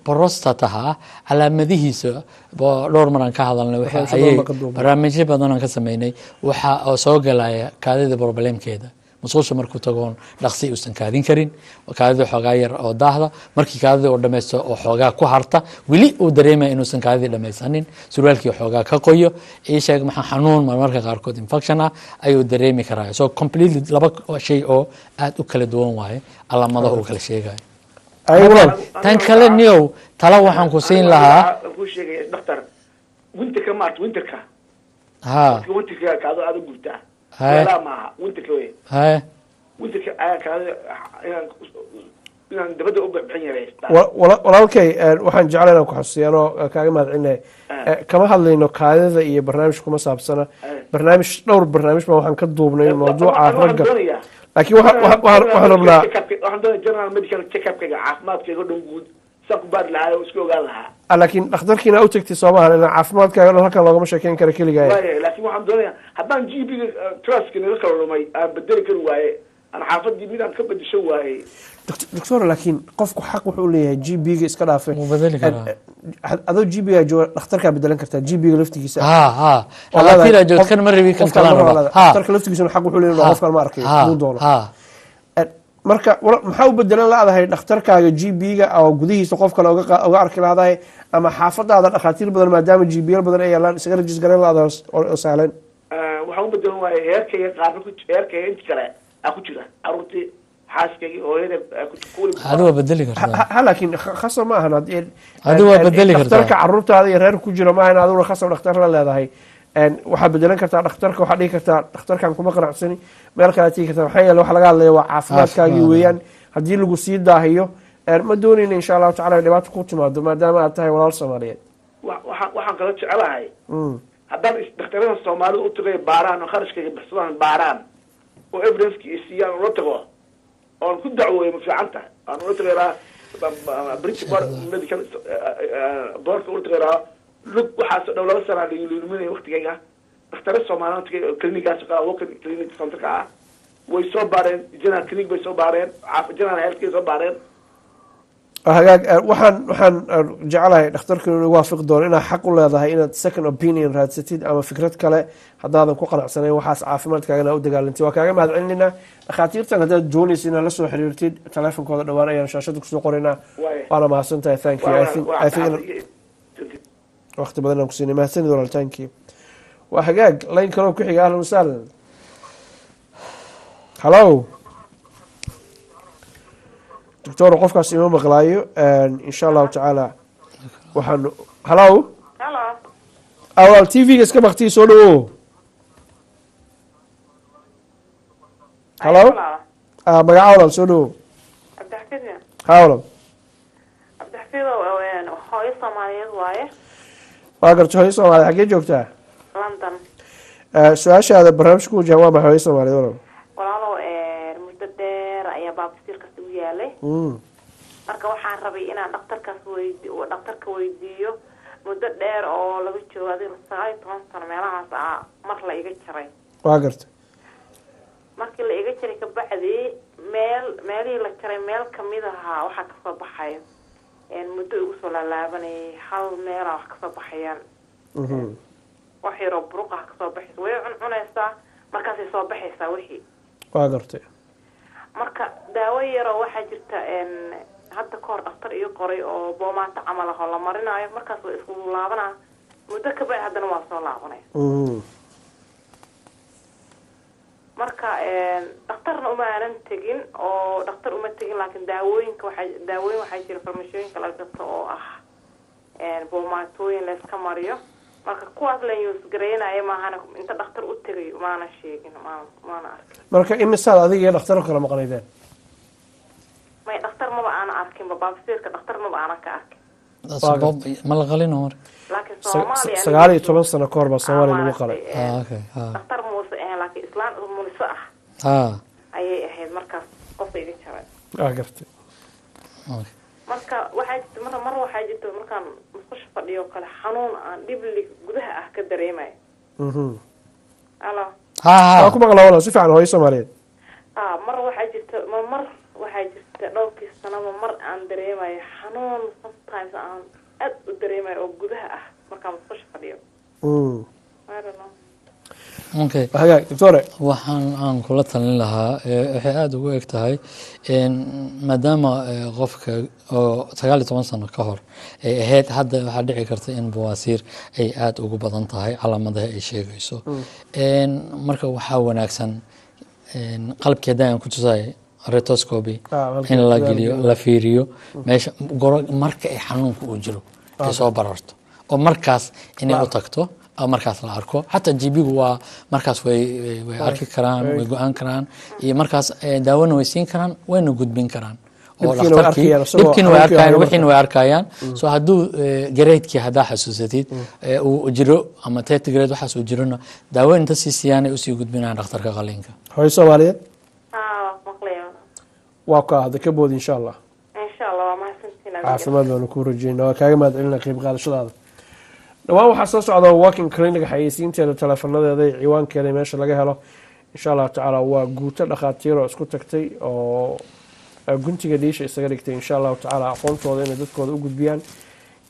Speaker 3: Prostataha calaamadihiisa dhowr mar aan ka hadalnay, waxa
Speaker 5: Barnaamijyo
Speaker 3: ayay
Speaker 5: badan baa ka duubay.
Speaker 3: Barnaamijyo badan aan ka sameynay. Waxa oo soo galaya kaadida problemkeeda, musqusha markuu tagoon dhaqsi uusan kaadin karin, kaadida xoogaa yar oo daahda, markii kaadida uu dhammaysto oo xoogaa ku harta, weli uu dareemaya inuusan kaadidii dhammaysanin, surwaalkii xoogaa ka qoyo, ii sheeg maxaa, xanuun marmarka qaarkood infection ah ayuu dareemi karaa. So completely laba shay oo aad u kala duwan waaye calaamadaha uu kala sheegayo.
Speaker 5: Ay, walaal.
Speaker 3: Tan kale niyow, tala waxaan ku siin lahaa.
Speaker 12: Waxaan kuu sheegaya, dhakhtar, winterka maarta, winterka winterka kaado aada u gubtaa. Meelaha maaha, winterka wey. Winterka ayaa kaado inaan dabadda u bixin yaray.
Speaker 5: Walaalkay, waxaan jeclay inaan ku xasuusiyo anoo kaaga mahadcelinahay. Kama hadlayno kaadida iyo barnaamij kuma saabsana. Barnaamij, dhowr barnaamij baa waxaan ka duubnay mawduuca ragga, laakiin waxaan rabnaa
Speaker 12: waxaan doonaya general medical check-up-kayga, caafimaadkayga o dhan guud saan ku baari lahaa oo iska ogaan lahaa.
Speaker 5: Ah, laakiin dhakhtarkiina u tagtay soo maahan, inaan caafimaadkaaga dhan halkan loogama sheekeyn kara keligaa.
Speaker 12: Waaya, laakiin waxaan doonayaa haddaan GP-ga trustka naga kala lumay aan bedeli kari waaye, aan xaafadii mid aan ka bedesho waayey.
Speaker 5: Doctor, laakiin qofku xaq wuxuu leeyahay GP-ga iska dhaafay.
Speaker 3: Wuu bedeli karaa.
Speaker 5: Adoo GP-ga jooga dhakhtarkaa bedelan kartaa GP-ga laftigiisa.
Speaker 3: Ha ha
Speaker 5: Oo
Speaker 3: dhakhaatiir
Speaker 5: leedahay,
Speaker 3: joogto, kan ma rabi, kan
Speaker 5: qofkaan
Speaker 3: kalaan
Speaker 5: ma rabo
Speaker 3: rabaa.
Speaker 5: leedahay. Dhakhtarka laftigiisuna xaq wuxuu leeyahay qofkaan ma arkayo muu doono. Marka maxaa u bedelan laadahay dhakhtarkaaga GP-ga oo gudihiisa qof kale uga arki laadahay, ama xaafadaada dhakhaatiir badan maadaama GP-yal badan ay yaalaan isaga register garan laadahay oo sahlan?
Speaker 12: Waxaan u bedelan waayey heerkayga qaarna ku heerkayga inta kale aa ku jira, caruurtii, xaaskayga, hooyada aa ku kuwali.
Speaker 3: Adi waa bedeli kartaa.
Speaker 5: Ha, laakiin khasab ma ahan
Speaker 3: Adi waa bedeli kartaa.
Speaker 5: Dhakhtarka caruurtaada iyo reerka ku jira maaha in aduguna khasab dhakhtar la leedahay. Waxaa bedelan kartaa dhakhtarka, waxaa dhihi kartaa dhakhtarkan kuma qanacsani, meel kale tigi kartaa. Maxaa yeele waxa laga hadlaya waa caafimaadkaagii
Speaker 3: Caafimaad.
Speaker 5: weeyaan. Haddii lagu sii daahiyo, ma doonayna insha Allahu tacala in dhibaato ku timaado maadaama aad tahay walaal Soomaaliyeed.
Speaker 12: Waxaan kala jecelahay haddaan dhakhtarada Soomaalida u tagay baaraan oo kharashkayga baxsadaan, baaraan oo evidence-ki i siiyaan, ula tago oon ku dacwooyo, ma fiican tahay aan ula tagay British Board Medical Boardka, ula tagay lug waxaas oo dhow 2 sana luminaya waqtigayga. Dhakhtare Soomaaliya tagay oo clinicaas qaa, walk-in clinic centerka ah, way soo baareen, general clinic bay soo baareen, general health soo baareen.
Speaker 5: Hagaag, waxaan jeclahay dhakhtarku inuu waafiqi doono inaad xaq u leedahay inaad second opinion raadsatid ama fikrad kale haddaadan ku qanacsanayn waxaas caafimaadkaagana u dagaalantid. Waa kaaga mahad celinaynaa. Dhakhaatiirtan haddaad doonaysa inaad la soo xiriirtid, teleefonkooda dhowaan ayaan shaashada kusoo qoraynaa. Waana mahadsan tahay. Thank you. I think waqti badan aan kusiinay. Mahadsanid walaal, thank you. Waa hagaag, line kaloo ku xiga. Ahlan wasahlan, hallo doctor. Qofkaas ima maqlaayo. Insha Allahu tacaala waxaanu, hallo.
Speaker 7: Hello.
Speaker 5: Walaal, TV-ga iska baktiyi. Soo dhawo. Hallo, magaca walaal? Soo dhawo.
Speaker 7: Cabdixafiid.
Speaker 5: Ha walaal.
Speaker 7: Cabdixafiidow, hooyo Soomaaliyeed waaye.
Speaker 5: Waa garta. Hooyo Soomaaliyeed, xaggee joogtaa?
Speaker 7: London.
Speaker 5: Su-aashaada barnaamijka ku wajahan waa maxay, hooyo Soomaaliyeed, walaal?
Speaker 7: Walaalow, muddo dheer ayaa baabasiirkaas igu yaalay. Marka waxaan rabay inaan dhakhtarkaas weydi dhakhtarka weydiiyo, muddo dheer oo laga joogo adiga 19 sano meelahaas ah mar la iga jaray.
Speaker 5: Waa garta.
Speaker 7: Markii la iga jaray kabacdi, meel meelihii la jaray meel kamid ahaa waxaa kasoo baxayo, muddo igu soo laalaabanayay, hal meelaa wax kasoo baxayaan, wax yaroo buruq ah kasoo baxaysa, way cuncunaysaa, markaasay soo baxaysaa wixii.
Speaker 5: Waa gartay.
Speaker 7: Marka daawo yaroo waxaa jirta hadda ka hor dhakhtar ii qoray oo boomaata camal ah oo la marinaayo, markaas waa isku laabanaa, muddo kabacdi haddana waa soo laabanaya. Marka dhakhtarna uma aanan tegin oo dhakhtar uma tegin, laakiin daawooyinka waxaa daawooyin waxaa jira farmashooyinka laga gato oo ah boomaatooyin layska mariyo. Marka kuwaas la use gareynaya maahana, inta dhakhtar u tegay maana sheegin, maana arkin.
Speaker 5: Marka imisaad adiga iyo dhakhtar kala maqnaydeen?
Speaker 7: May, dhakhtar maba aanan arkinba. Baabasiirka dhakhtar maba aanan ka arkin.
Speaker 3: Ma la qalino marka?
Speaker 7: Laakiin Soomaaliya
Speaker 5: 19 sano ka hor baa Soomaaliya lagu qalay.
Speaker 3: Okay.
Speaker 7: Dhakhtar muuse ahayn, laakiin islaan muniso ah ayay ahayd markaas qofka iga jaray.
Speaker 5: Waa gartay.
Speaker 7: Marka waxaa jirta mar waxaa jirta markaan musqusha fadhiyo kale xanuun aan dhibli gudaha ah ka dareemayo. Alo?
Speaker 5: Waa ku maqlaa walaal, si fiican, hooyo Soomaaliyeed.
Speaker 7: Mar waxaa jirta mar waxaa jirta dhowrkii sanaba mar aan dareemayo xanuun, sometimes aan aad u dareemayo oo gudaha ah markaan musqusha fadhiyo. I don't know.
Speaker 3: Okay.
Speaker 5: Hagaag, doctore.
Speaker 3: Waxaan aan kula talin lahaa, waxay aada ugu eg tahay, maadaama qofka oo 19 sano ka hor ay ahayd, hadda waxaa dhici karta in bawaasiir ay aada ugu badan tahay calaamadaha ay sheegayso. Marka waxaa wanaagsan qalabkii haddii aan ku tusay rectoscopy in la geliyo, la fiiriyo meesha marka ay xanuunka uu jiro, ay soo bararto oo markaas inay u tagto oo markaas la arko. Xataa GP-gu waa markaas way arki karaan, way go-aan karaan, iyo markaas daawona way siin karaan, wayna gudbin karaan oo dhakhtarkii dhibkiina way arkayaan, wixiina way arkayaan. So hadduu grade-kii haddaa xasuusatid uu jiro ama third grade waxaas uu jirona, daawo inta sii siiyaan ay usii gudbinayaan dhakhtarka qaliinka.
Speaker 5: Hooyo Soomaaliyeed. Waa ka hadda ka bood, insha Allah.
Speaker 7: Insha Allah, waa mahadsantiin.
Speaker 5: Caafimaad baanu kuu rajeynaa. Waa kaaga mahad celina qayb qaadashadaada. Dhawaan waxaa soo socda walking clinic xayeysiinteeda, teleefanadeeda iyo ciwaankeeda meesha laga helo, insha Allahu tacaala. Waa guuto dhakhaatiir oo isku tagtay oo guntiga dhiisha isaga dhigtay, insha Allahu tacaala, aqoontooda inay dadkooda u gudbiyaan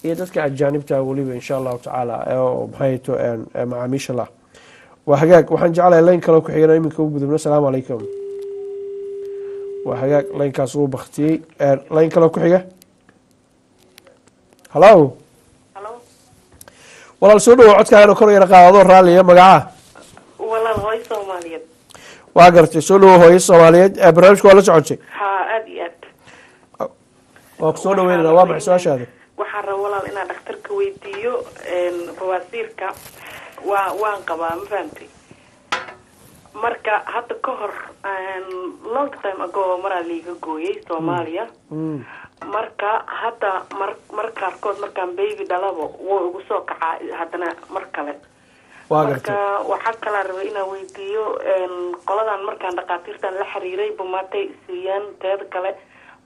Speaker 5: iyo dadka ajaanibta weliba, insha Allahu tacaala, oo maxay to macaamiisha lah. Waa hagaag, waxaan jeclahay line kaloo ku xigana iminka u gudubno. Asalaamu calaykum. Waa hagaag, linekaas uu baktiyey. Line kaloo ku xiga. Hallo walaal, soo dhawo. Codkaagana kor yara qaado adoo raalliya. Magaca?
Speaker 13: Walaal, hooyo Soomaaliyeed.
Speaker 5: Waa gartay. Soo dhawo, hooyo Soomaaliyeed. Barnaamijka waa la socotay?
Speaker 13: Ha, aada iyo aad.
Speaker 5: Waa ku soo dhaweynana. Waa maxay su-aashaada?
Speaker 13: Waxaan raba walaal inaan dhakhtarka weydiiyo, bawaasiirka waan qabaa, ma fahamtay? Marka hadda ka hor, long time ago, maraa liiga gooyay Soomaaliya. Marka hadda mar qaarkood markaan baby dhalabo wuu igu soo kacaa haddana mar kale.
Speaker 5: Waa
Speaker 13: Marka
Speaker 5: gartay.
Speaker 13: Waxaa kalaa rabay inaan weydiiyo, qoladan markaan dhakhaatiirtan la xiriiray bumaatay siiyaan. Teeda kale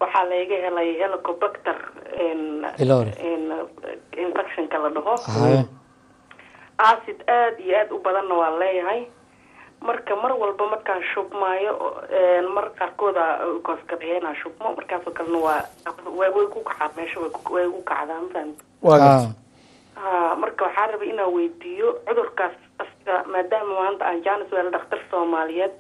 Speaker 13: waxaa layga helay Helicobacter
Speaker 3: Pylori.
Speaker 13: Infectionka la dhaho.
Speaker 3: Haye.
Speaker 13: Acid aada iyo aada u badanna waa leeyahay. Marka mar walba markaan shubmaayo, mar qaarkooda koosgareeya inaan shubmo, markaasoo kalena waa way ku kacaa meesha, way ku kacdaa, ma fahamta? Ha, marka waxaa rabay inaan weydiiyo cudurkaas isaga, maadaama maanta aan jaanis weelo dhakhtar Soomaaliyeed,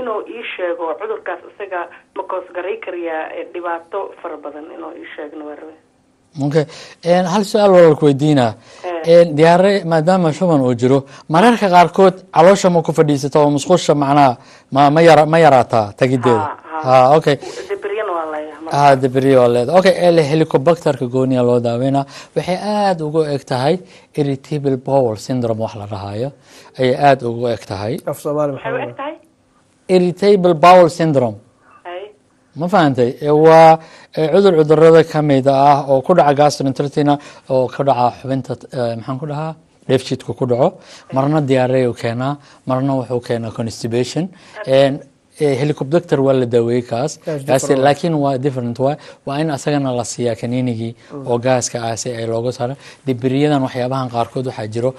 Speaker 13: inuu ii sheego cudurkaas isaga ma koosgaray kariyaa dhibaato fara badan, inuu ii sheegno waa rabay.
Speaker 3: Okay, hal su-aal walaalku weydiinaa. Diyaare maadaama shuban uu jiro, mararka qaarkood caloosha ma ku fadhiisata oo musqusha macnaha ma yara ma yaraataa tagideeda? Ha, okay.
Speaker 13: Debriyana waa leeyahay.
Speaker 3: Ha, debriya waa leedahay, okay. Helicobacterka gooniya loo daaweynaa. Waxay aada ugu eg tahay irritable bowel syndrome wax la dhahayo ayay aada ugu eg tahay.
Speaker 5: Af Soomaali?
Speaker 13: Maxay u eg tahay?
Speaker 3: Irritable bowel syndrome, ma fahantay? Waa cudur cudurada kamid ah oo ku dhaca gastroenteritina, oo ku dhaca xubinta, maxaan ku dhahaa, dheefshiidka ku dhaco. Marna diarrhea uu keenaa, marna wuxuu keenaa constipation. Helicobacter waa la daaweeyey kaas.
Speaker 5: That's different.
Speaker 3: Laakiin waa different, waa in asagana la siiyaa kaniinigii oo gaaska ah si ay looga saaro dibiriyadan. Waxyaabahan qaarkood waxaa jiro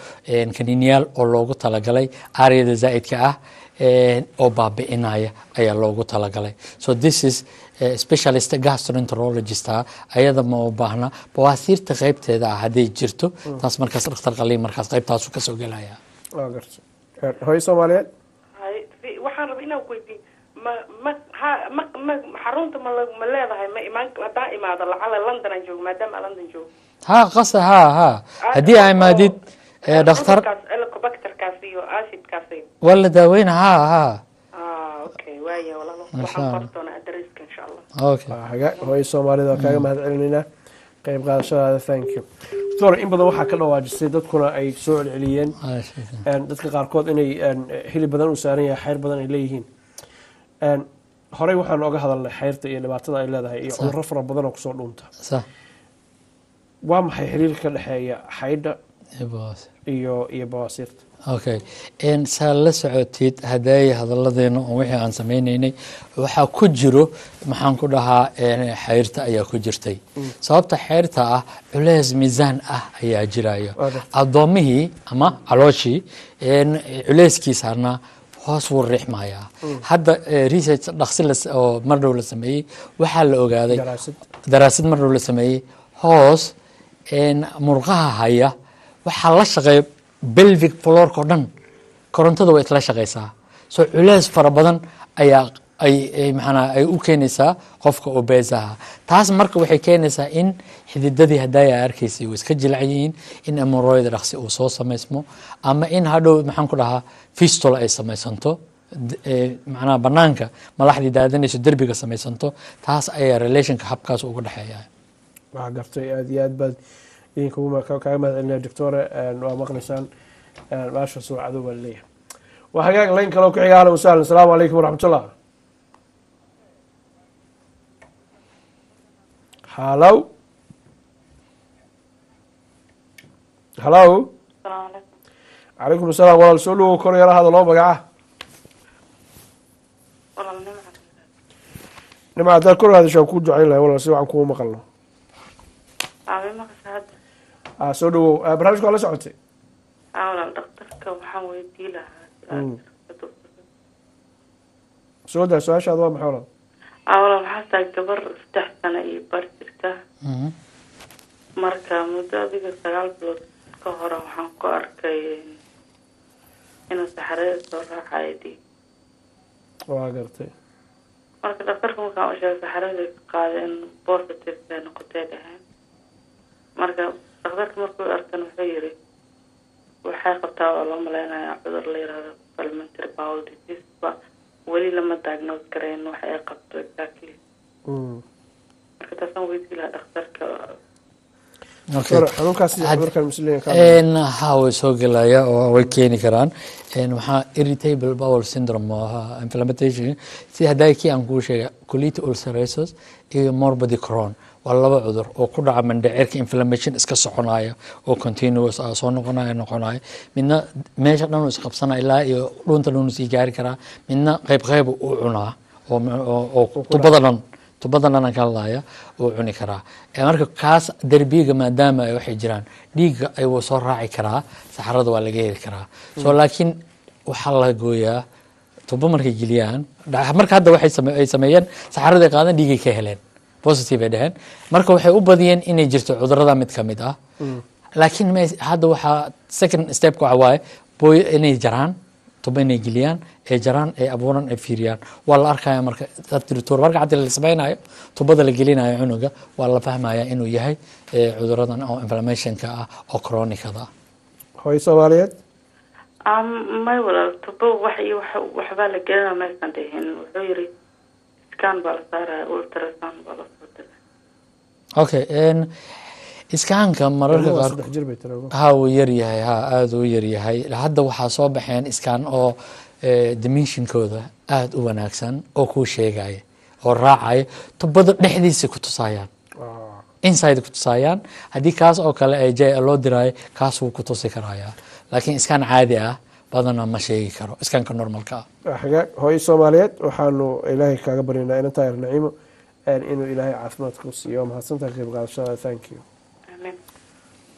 Speaker 3: kaniiniyaal oo loogu talagalay aaryada zaa'idka ah oo baabi'inaya ayaa loogu talagalay. So this is specialist gastroenterologist ah, ayada ma u baahna. Bawaasiirta qaybteeda ah hadday jirto, taas markaas dhakhtar qaliin markaas qaybtaasu kasoo gelaya.
Speaker 5: Waa garta. Hooyo Soomaaliyeed.
Speaker 13: Hay, waxaan rabay inaan ku weydiiyo, ma ha ma xarunta ma leedahay, ma imaan haddaan imaado lacala London aan joogo, maadaama aan London joogo?
Speaker 3: Ha, qasa, ha, haddii ay imaadid dhakhtar.
Speaker 13: Cudurkaas helicobacterkaas iyo acidkaas iyo
Speaker 3: waa la daaweyna, ha.
Speaker 13: Ah, okay, waaya walaalo.
Speaker 3: Masha
Speaker 13: waxaan
Speaker 3: Allah.
Speaker 13: qori doonaa adreeska, insha Allah.
Speaker 3: Okay.
Speaker 5: Hooyo Soomaalida waa kaaga mahad celinaynaa qayb qaadashadaada, thank you, doctor. In badan waxaa ka dhawaajisay, dadkuna ay soo celceliyeen, dadka qaarkood inay hilib badan u saaran yahay, xayr badan ay leeyihiin. Horey waxaan oga hadalnay xayrta iyo dhibaatada ay leedahay iyo cudurro fara badan oo kusoo dhuunta. Waa maxay xiriirka ka dhexeeya xaydha iyo bawaasiirta?
Speaker 3: Okay, saa la socotid, hadday hadalladeena oo wixii aan sameynaynay waxaa ku jiro, maxaan ku dhahaa, xayrta ayaa ku jirtay. Sababta xayrta ah culeys miisaan ah ayaa jiraya. Addoomihii ama calooshii culeyskii saarnaa hoos wuu riixmayaa. Hadda research dhaqsi oo mar dhow la sameeyey waxaa la ogaaday, daraasad mar dhow la sameeyey, hoos murqaha haya waxaa la shaqeeya pelvic floorka oo dhan, korontada way isla shaqeysaa. So culeys fara badan ayaa ay maxanaa ay u keenaysaa qofka obeesaha. Taas marka waxay keenaysaa in xididadii haddaay ay arkaysay way iska jilacan yihiin, in hemorrhoid dhaqsi uu soo samaysmo, ama in hadhow, maxaan ku dhahaa, fistula ay samaysanto, macnaha banaanka malaxdii daadanayso derbiga samaysanto. Taas ayaa relationka habkaas uga dhexeeya.
Speaker 5: Waa gartay, aad iyo aad baad idinkugu kaaga mahad celinaya, doctore. Waa maqlaysaan, baasha suucado waa leeyahay. Waa hagaag, line kale oo ku xiga. Ahlan wasahlan, asalaamu calaykum waraxmatullah. Halow, halow. Calaykum asalaam, walaal, soo dhawow, kor yarahaada loo magaca. Nimca, haddaad kor hadashaan kuu ducayn lahay, walaal, si waxaan kugu maqalno. Soo dhawow, barnaamijka waa la socotay.
Speaker 7: Walaal, dhakhtarka waxaan weydii lahaa.
Speaker 5: Soo daa, su-aashaada waa maxay, walaal?
Speaker 7: Walaal, waxaa tahay gabar 3 sano iyo bar jirta. Marka muddo adiga 9 bilood ka hore waxaan ku arkay inuu saxarada soo raacayo dhiig.
Speaker 5: Waa gartay.
Speaker 7: Marka dhakhtarka markaan u sheegay, saxarada ka qaadeen, positive bay noqotay dhaheen. Marka dhakhtarka markuu arkan wuxuu yiri waxay qabtaa oo loo maleynayaa cudur la yiraahdo inflammatory bowel disease, ba weli lama diagnose gareyn waxa ay qabto exactly. Marka taasaan weydii lahaa dhakhtarka.
Speaker 5: Xanuunkaas iyo cudurkan musliin?
Speaker 3: Ha, way soo gelaya oo way keeni karaan. Waxaa irritable bowel syndrome oo ahaa inflammation, si haddaa kii aan kuu sheegay, colitis ulcerosus iyo morbid Crohn waa laba cudur oo ku dhaca mandhicirka, inflammation iska soconaya oo continuous ah, soo noqonaya noqonaya. Midna meesha dhan uu isqabsanaya ilaa iyo dhuunta dhan uu sii gaari karaa, midna qayb qayb u cunaa oo tubada dhan aan ka hadlaya uu cuni karaa. Marka kaas derbiga maadaama ay waxay jiraan dhiigga ay wuu soo raaci karaa, saxarada waa laga heli karaa. So laakiin waxaa la gooyaa Tubo markay geliyaan, marka hadda waxay ay sameeyeen saxaraday qaadan, dhiigay ka heleen, positive ay dheheen. Marka waxay u badiyeen inay jirto cudurada mid ka mid ah, laakiin hadda waxaa second step waxa waaye booy inay jaraan, tubo inay geliyaan, ay jaraan, ay abuuraan, ay fiiriyaan. Waa la arkaya marka doctor marka hadda la samaynayo tubada la gelinayo cunuga, waa la fahmaya inuu yahay cuduradan oo inflammationka ah oo chronicada ah.
Speaker 5: Hooyo Soomaaliyeed.
Speaker 8: May walaal, tubo wax iyo wax waxbaa la gelina maysan dhihin. Wuxuu yiri scan baa la saaraya, ultrasound baa la soo diray.
Speaker 3: Okay, scanka mararka
Speaker 5: Ilmuhu waa
Speaker 3: qaar
Speaker 5: 3 jir bay tiri.
Speaker 3: Ha, wuu yar yahay, ha, aada u yar yahay. Hadda waxaa soo baxeen scan oo dimensionkooda aada u wanaagsan oo kuu sheegaya oo raacaya tubada dhexdiisa ku tusayaan, inside ku tusayaan. Haddii kaas oo kale ay j loo diraayo, kaas wuu ku tusi karayaa, laakiin scan caadi ah badanaa ma sheegi karo scanka normalka ah.
Speaker 5: Waa xagaag. Hooyo Soomaaliyeed, waxaanu Ilaahay kaaga baryaynaa inantaa yar Naciimo inuu Ilaahay caafimaad ku siiyo. Waa mahadsantahay qayb qaadashada, thank you.
Speaker 8: Amiin.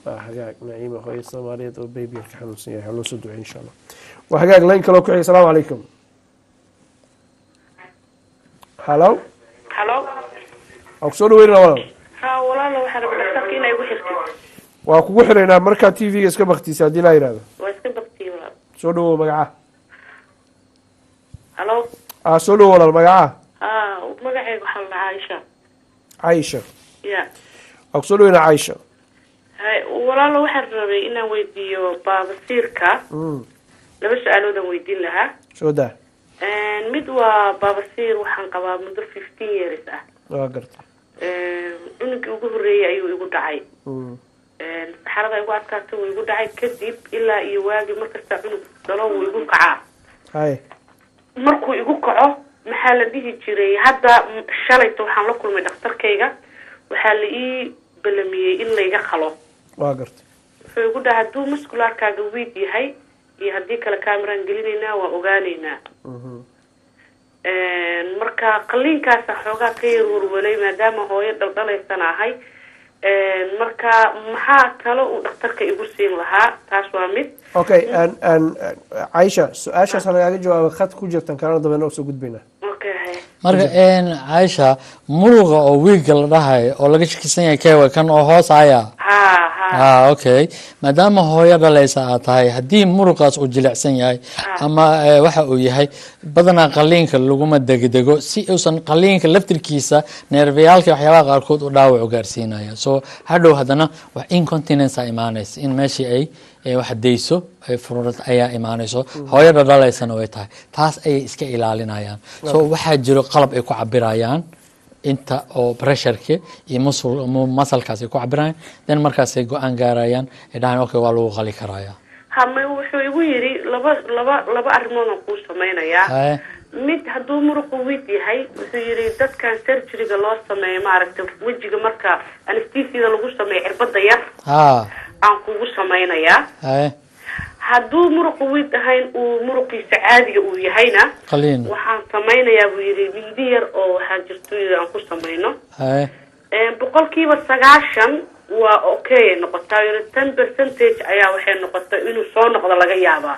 Speaker 5: Waa hagaag. Naciimo, hooyo Soomaaliyeed oo baby ka xanuunsan yahay, loo soo ducey insha Allah. Waa hagaag, line kaloo ku xiga. Asalaamu calaykum, halo.
Speaker 14: Halo.
Speaker 5: Waa kusoo dhaweynaa walaal.
Speaker 14: Ha walaalo, waxaa rabaa dhakhtarka inay igu xirtid.
Speaker 5: Waa kugu xiraynaa markaa TV-ga iska baktiisa haddii laa yidhahdo.
Speaker 14: Waa iska baktiyey walaal.
Speaker 5: Soo dhawow, magaca?
Speaker 14: Halo.
Speaker 5: Ah, soo dhawow walaal, magaca?
Speaker 14: Ha, magacayga waxaa la dhahaa Caaisha.
Speaker 5: Caisha.
Speaker 14: Ya.
Speaker 5: Waa kusoo dhaweynaa Caisha.
Speaker 14: Hay walaalo, waxaan rabay inaan weydiiyo baabasiirka. Laba su-aaloodaan weydiin lahaa.
Speaker 5: Soo daa.
Speaker 14: Mid waa baabasiir waxaan qabaa muddo 15 years ah.
Speaker 5: Waa gartay.
Speaker 14: Cunugii ugu horreeyay ayuu igu dhacay. Saxarada igu adkaatay, wuu igu dhacay. Kadib ilaa iyo waagi markasta cunug dhalo wuu igu kacaa. Markuu igu kaco, maxaa la dhihi jiray, hadda shalayta waxaan la kulmay dhakhtarkayga, waxaa la ii balamiyey in layga qalo.
Speaker 5: Waa gartay.
Speaker 14: Wuxuu igu dhahay hadduu muscularkaaga weak yahay iyo haddii kale cameraan gelinaynaa, waa ogaaneynaa. Marka qaliinkaasa xoogaa ka yar warwalay maadaama hooyo dhaldhalaysana ahay. Marka maxaa talo uu dhakhtarka igu siin lahaa? Taas waa mid.
Speaker 5: Okay, Caisha, su-aashaas lagaaga jawaabay. Khad ku jirtan kalena dabeena usoo gudbaynaa.
Speaker 14: Okay.
Speaker 3: Marka Caaisha, muruqa oo weakga la dhahayo oo laga shakisan yahay kewa kan oo hoos haya?
Speaker 14: Ha ha.
Speaker 3: Ha, okay. Maadaama hooyo dhalaysa aad tahay, haddii muruqaas uu jilicsan yahay ama waxa uu yahay, badanaa qaliinka laguma degdego si uusan qaliinka laftirkiisa neerfayaalka waxyaabaha qaarkood u dhaawac u gaarsiinaya. So hadhow haddana wax incontinence a imaanaysa in meeshii ay wax dayso ay fururad ayaa imaanayso. Hooyada dhalaysana way tahay, taas ayay iska ilaalinayaan. So waxaa jiro qalab ay ku cabirayaan inta oo pressureka iyo musclekaas ay ku cabirayaan, then markaasay go-aan gaarayaan, ay dhahaan okay, waa lagu qali karaya.
Speaker 14: Ha, may, wuxuu igu yidhi laba arrimood aan kuu samaynayaa. Mid, hadduu muruqu weak yahay, wuxuu yidhi dadkan surgeryga loo sameeyo, maaragtay, wejiga marka anesthesiada lagu sameeyo cirbada yar aan kugu samaynayaa. Hadduu muruqu weak ahayn, uu muruqiisa caadiga uu yahayna,
Speaker 3: qaliin
Speaker 14: waxaan samaynayaa buu yidhi mindi yar oo waxaa jirto yidhi aan ku samayno. 90% waa okay ay noqotaa yidhi, 10% ayaa waxay noqotay inuu soo noqdo laga yaabaa.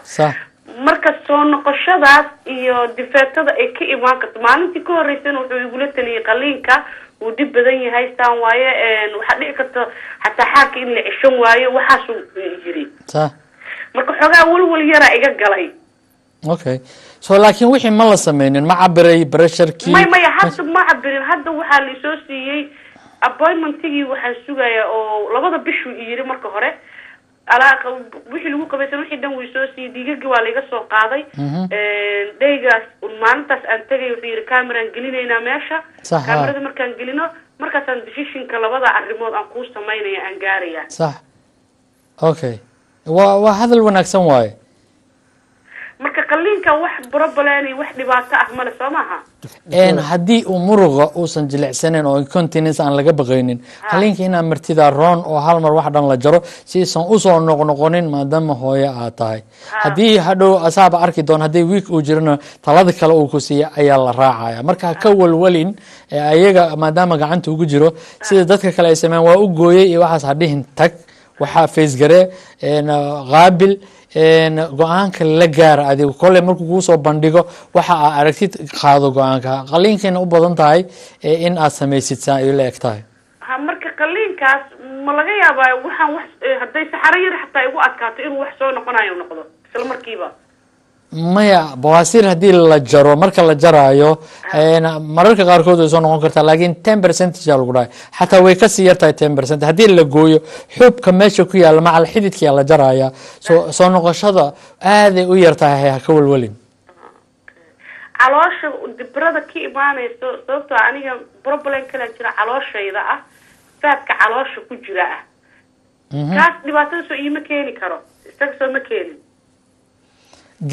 Speaker 14: Marka soo noqoshadaas iyo difeetada ay ka imaan karto, maalintii ka horreysana wuxuu igula taliyey qaliinka wuu dhib badan yahay, saan waaye, waxaa dhici karta xataa xaarka in la ceshan waayo, waxaasuu yiri. Marka xoogaa walwal yaraa iga galay.
Speaker 3: Okay, so laakiin wixii ma la sameynin? Ma cabiray pressurekii?
Speaker 14: May, maya, hadda ma cabirin. Hadda waxaa la isoo siiyey appointmentigii, waxaan sugayaa oo labada bishuu yiri. Marka hore alaa wixii lagu qabaysan wixii dhan wuu isoo siiyey, dhiigagii waa laiga soo qaaday. Dhaygaas maalintaas aan tegay wuxuu yidhi cameraan gelinaynaa meesha. Camerada markaan gelino, markaasaan decisionka labada arrimood aan kuu samaynaya aan gaaraya.
Speaker 3: Sax, okay, waa hadal wanaagsan waaye.
Speaker 14: Marka qaliinka wax problem iyo wax dhibaato ah male, soo maaha?
Speaker 3: Haddii uu muruqa uusan jilicsanin oo incontinence aan laga baqaynin, qaliinka inaa martida roon oo hal mar wax dhan la jaro si aysan usoo noqnoqonin, maadaama hooyo aad tahay. Haddii hadhow asaaba arki doon haddii weak uu jirana, talada kale uu ku siiya ayaa la raacaya. Marka ha ka walwalin ayaga maadaama gacanta ugu jiro sida dadka kale ay sameeyaan waa u gooyey iyo waxaas ha dhihin. Tag, Waxaa facegaree qaabil go-aanka la gaara adigu kolley markuu kuu soo bandhigo waxa aa aragtid, qaado go-aanka. Qaliinkayna u badan tahay in aad samaysid, saa ay la eg tahay.
Speaker 14: Ha, marka qaliinkaas ma laga yaabaa waxaan wax hadday saxaro yar xataa igu adkaato inuu wax soo noqonayo noqdo isla markiiba?
Speaker 3: Maya, bawaasiir haddii la jaro, marka la jaraayo mararka qaarkood way soo noqon kartaa, laakiin 10% aa lagu dhahay, xataa way kasii yartahay 10%. Haddii la gooyo xubka meesha ku yaalla macal xididkaa la jaraya, soo noqoshada aaday u yartahay, ha ka walwalin.
Speaker 14: Caloosha dibrada ka imaanayso, sababtoo aniga problem kala jira calooshayda ah, faadka caloosha ku jira ah, kaas dhibaatada soo iima keeni karo isaga? Soo ma keenin?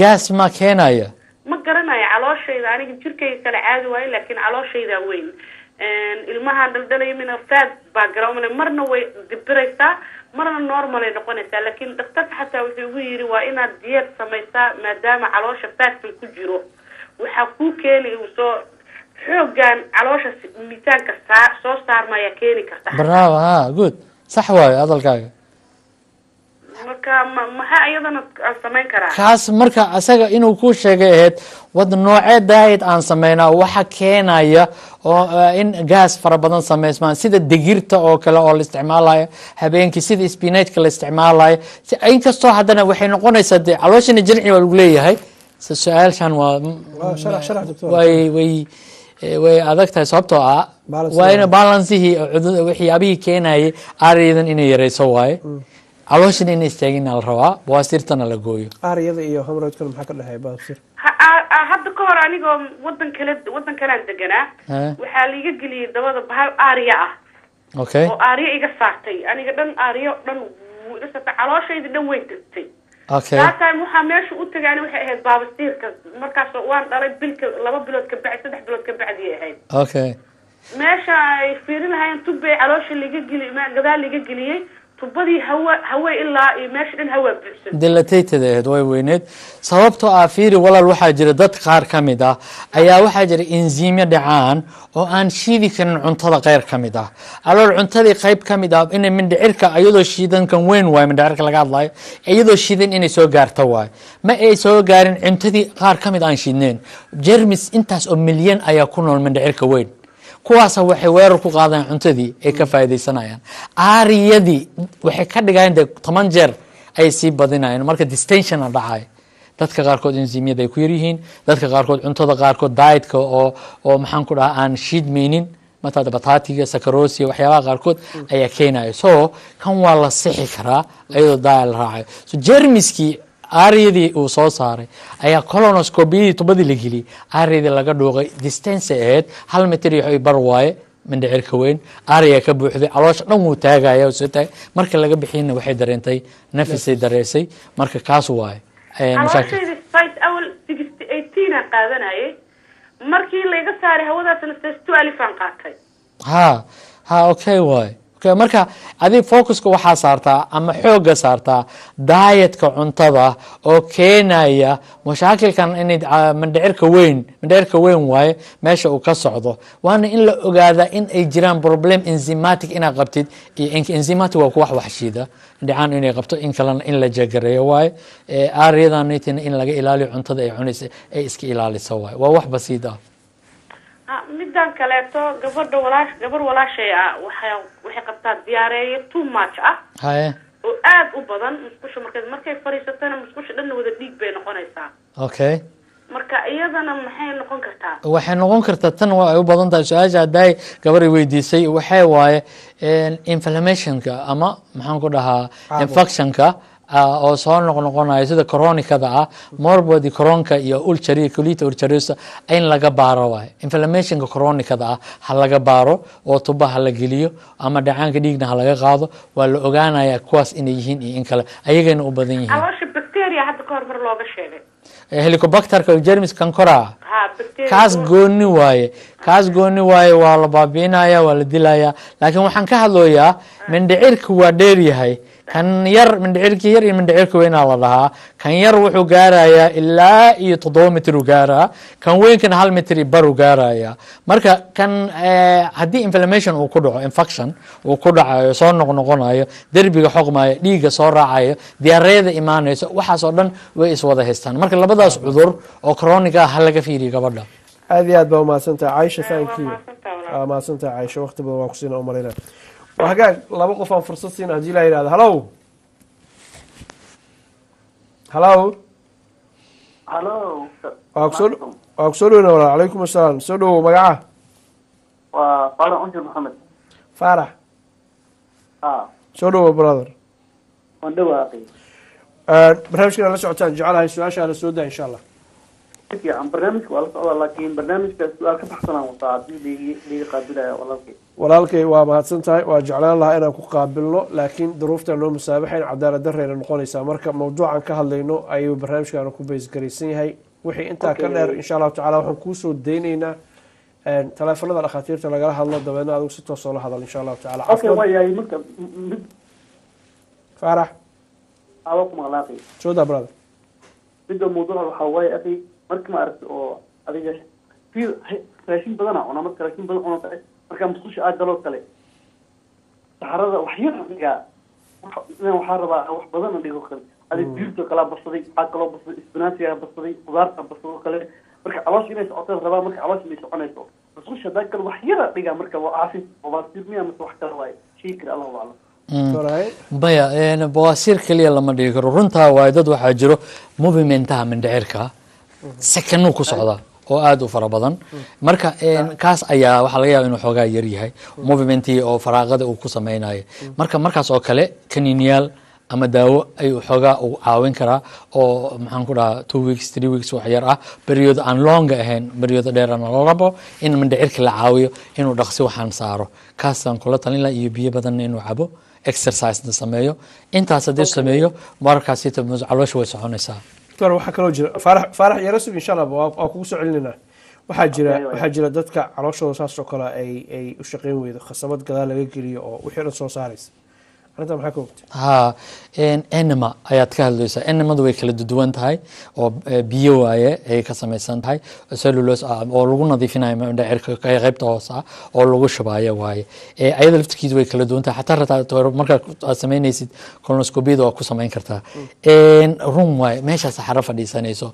Speaker 3: Gas ma keenaya?
Speaker 14: Ma garanayo. Calooshayda aniga jirkayga kale caadi waayo, laakiin calooshaydaa weyn, ilmahaan dhaldhalaya mina faad baa gara, marna way dibiraysaa, marna normal ay noqonaysaa. Laakiin dhakhtarka xataa wuxuu igu yiri waa inaad diet samaysaa, maadaama caloosha faadkan ku jiro waxaa kuu keeni soo xoogan caloosha miisaanka saa soo saarmaya keeni karta.
Speaker 3: Bravo, ha, good, sax waayo hadalkaaga.
Speaker 14: Marka ma maxaa iyadana aan samayn karaa?
Speaker 3: Kaas marka asaga inuu ku sheegay ahayd wad noocee diet aan sameynaa waxa keenaya oo in gaas fara badan samaysmaan, sida digirta oo kale oo la isticmaalayo habeenkii, sida spinachka la isticmaalayo. Inkastoo haddana waxay noqonaysaa dee calooshana jilci waa lagu leeyahay. Su-aalshan waa way adag tahay, sababtoo ah waa in balancihii waxyaabihii keenayay aaryadan inay yareyso waaye, calooshana inay istaagina la rabaa, bawaasiirtana la gooyo.
Speaker 5: Aaryada iyo hemorrhoidkana maxaa ka dhexeeya, bawaasiir?
Speaker 14: Hadda ka hor anigoo wadan kale, wadan kalean deganaa, waxaa laiga geliyey dabada bahal aarya ah oo aarya iga saartay aniga dhan, aaryo dhan wuu iga saartay, calooshayda dhan way tagtay. That time waxaa meesha u tagay ani waxay ahayd baabasiirka. Markaas waan dhalay bilka 2 bilood ka bacdi, 3 bilood ka bacdiyay ahayd. Meesha ay fiirin lahaayeen tubbay caloosha liga geli, gadaal liga geliyey tubadii, hawa hawe ilaa iyo meesha dhan hawaa buuxsan.
Speaker 3: Dilatated ahayd, way weyneed. Sababtoo ah fiiri walaal, waxaa jira dad qaar ka mid ah ayaa waxaa jira enzyme dhacaan oo aan shiidi karin cuntada qeyr ka mid ah alool, cuntadii qayb ka mid ah inay mindhicirka iyadoo shiidan, kan weyn waayo mindhicirka laga hadlayo, iyadoo shiidan inay soo gaarto waayo. Ma ay soo gaarin cuntadii qaar ka mid aan shiidneyn. Jermis intaas oo milyan ayaa ku nool mindhicirka weyn, kuwaasa waxay weerar ku qaadayaan cuntadii ay ka faaidaysanayaan, aariyadii waxay ka dhigayaan dee 10 jeer ayay sii badinayaan. Marka distentiona dhacay, dadka qaarkood enzymyada ay ku yaryihiin, dadka qaarkood cuntada qaarkood, dietka oo maxaan ku dhahaa aan shiidmaynin, matada bataatiga, sakarosia, waxyaabaha qaarkood ayaa keenaya. So kan waa la sixi karaa iyadoo diet la raacayo. So jermiskii aaryadii uu soo saaray ayaa colonoscopyadii tubadii la geliyey, aaryadii laga dhuuqay, distance ahayd 1 mitir iyo bar waaye mindhicirka weyn, aaryaa ka buuxday, caloosha dhan wuu taagaya, soo taagay. Marka laga bixiyna waxay dareentay nafisay dareysay. Marka kaas waaye mashaakil.
Speaker 14: Calooshayda size awal 60 18 aan qaadanayay, markii layga saaray hawadaasna size 12 aan qaatay.
Speaker 3: Ha, okay waay, okay. Marka adig focuska waxaa saartaa ama xoogga saartaa dietka cuntada oo keenaya mashaakilkan inay mindhicirka weyn waaye meesha uu ka socdo. Waana in la ogaadaa in ay jiraan problem enzymatic inaad qabtid iyo enzymatic waa kuwa wax shiida dhicaan inay qabto, in kalena in la jagareeyo waaye, aaryadan in laga ilaaliyo cuntada ay cunaysa ay iska ilaaliso waaye. Waa wax basiid ah.
Speaker 14: Ha, midan kaleeto gabadha walaash, gabar walaashay ah waxay qabtaa diyaareeyo too much ah oo aad u badan. Musqusha markay fadhiisatana musqusha dhanna wada dhiig bay noqonaysaa. Marka iyadana maxay noqon kartaa?
Speaker 3: Waxay noqon kartaa tan waa ay u badan tahay su-aasha haddaay gabar weydiisay, waxay waaye inflammationka ama maxaan ku dhahaa
Speaker 5: Caabuq.
Speaker 3: Infectionka oo soo noqnoqonayo sida chronicada ah, morbid Crohnka iyo ulceri colitis ulcerosa in laga baaro waaye. Inflammationka chronicada ah ha laga baaro oo tuba ha la geliyo ama dhacaanka dhiigna ha laga qaado, waa la ogaanaya kuwaas inay yihiin iyo in kale, ayagayna u badan yihiin.
Speaker 14: Caloosha bacteria hadda ka hor mar looga sheegay.
Speaker 3: Helicobacterka germs kan koraa.
Speaker 14: Ha, bacteria.
Speaker 3: Kaas gooni waaye, kaas gooni waaye, waa la baabi'inaya, waa la dilaya. Laakiin waxaan ka hadlayaa mindhicirka waa dheer yahay. Kan yar, mindhicirkii yar iyo mindhicirka weynaa la dhahaa. Kan yar wuxuu gaarayaa ilaa iyo 7 mitir uu gaaraa, kan weynkana 1 mitir iyo bar uu gaarayaa. Marka kan haddii inflammation uu ku dhaco, infection uu ku dhacayo, soo noqnoqonayo, derbiga xoqmayo, dhiigga soo raacayo, diyaareyada imaanayso, waxaas oo dhan way iswada haystaan. Marka labadaas cudur oo chronic ah ha laga fiiriyo gabadha.
Speaker 5: Aad iyo aad baa umahadsantahay, Caaisha. Thank you, waa mahadsantahay, Caaisha. Waqti badan waa kusiina umalayna. Waa hagaag, laba qof aan fursad siina haddii la yidhahdo. Hallow, hallow.
Speaker 15: Halo.
Speaker 5: Waa kusoo dhowna walaal. Calaykum asalaam, soo dhowow. Magaca?
Speaker 15: Waa Faarax Cunjur Maxamed.
Speaker 5: Faarax.
Speaker 15: Ha.
Speaker 5: Soo dhowow, brother.
Speaker 15: Waan dhawaaqay.
Speaker 5: Barnaamijkan la socotaan jecelahay, su-aashaa la soo daa, insha Allah.
Speaker 15: Si fiican barnaamijka waa la socdaa, laakiin barnaamijka su-aal ka baxsanaan wataa haddii liiga qaabilaya, walaalkay.
Speaker 5: Walaalkay, waa mahadsan tahay. Waa jeclaan lahaa inaan ku qaabilno, laakiin duruufta noo musaabaxayn, cadaalad darreyna noqonaysaa. Marka mawduucan ka hadlayno ayuu barnaamijkaana ku baysgaraysan yahay. Wixii intaa ka dheer, insha Allahu tacala, waxaan kuusoo daynaynaa taleefanada dhakhaatiirta lagala hadlo, dabeedna adigu si toos oola hadal, insha Allahu tacala.
Speaker 15: Okay, waa yahay. Marka mid
Speaker 5: Faarax.
Speaker 15: Awa ku maqlaaqay.
Speaker 5: Soo daa, brother.
Speaker 15: Midda mawduuca waxaa waaye, akhi, marka ma aragti oo adiga fiir raashin badana cuna, marka raashin badan cuna marka musqusha aad galoo kale, saxarada wax yar dhigaa. Waxaa rabaa wax badan dhigo kale. Adiga diirto kalaa basaday, waxaa kaloo basaday isbinaatiga, basaday khudaarta, basado kale. Marka caloosha inay socoto rabaa, marka caloosha inay soconayso musqusha hadaa kale wax yara dhigaa. Marka waa caafi bawaasiir miya mise wax kale waaye? Sheegi kara, Allahu aclam.
Speaker 3: Maya, bawaasiir keliya lama dhigi karo. Runtaa waayo, dad waxaa jiro movementaha mindhicirka sekanuu ku socdaa oo aada u fara badan. Marka kaas ayaa waxaa laga yaaba inuu xoogaa yar yahay movementii oo faraaqada uu ku sameynayo. Marka markaas oo kale kaniiniyaal ama daawo ayuu xoogaa u caawin karaa, oo maxaan ku dhahaa, 2 weeks, 3 weeks, wax yar ah, period aan longa ahayn, period dheerana la rabo in mindhicirka la caawiyo inuu dhaqsi waxaan saaro. Kaasaan kula talin laha, iyo biyo badanna inuu cabo, exercisena sameeyo. Intaas haddii sameeyo, markaasi caloosha way soconaysaa.
Speaker 5: Doctor, waxaa kaloo jira, Faarax, Faarax yara sug, insha Allah waa kugu soo celinaynaa. Waxaa jira dadka calooshooda saas oo kale ay u shaqayn weydo, khasabad gadaal laga geliyo oo wixii dhan soo saaraysa. Arrintaa maxaa ka ogta?
Speaker 3: Ha, enema ayaad ka hadlaysaa. Enemadu way kala duwan tahay oo biyo waaye ay ka samaysan tahay, cellulose ah, oo lagu nadiifinayo mindhicirka qaybta hoose ah oo lagu shubayo waaye. Ayada laftirkiisu way kala duwan tahay. Xataa rataa markaa aad samaynaysid colonoscopyada waa ku samayn kartaa. Run waaye, meesha saxaro fadhiisanayso,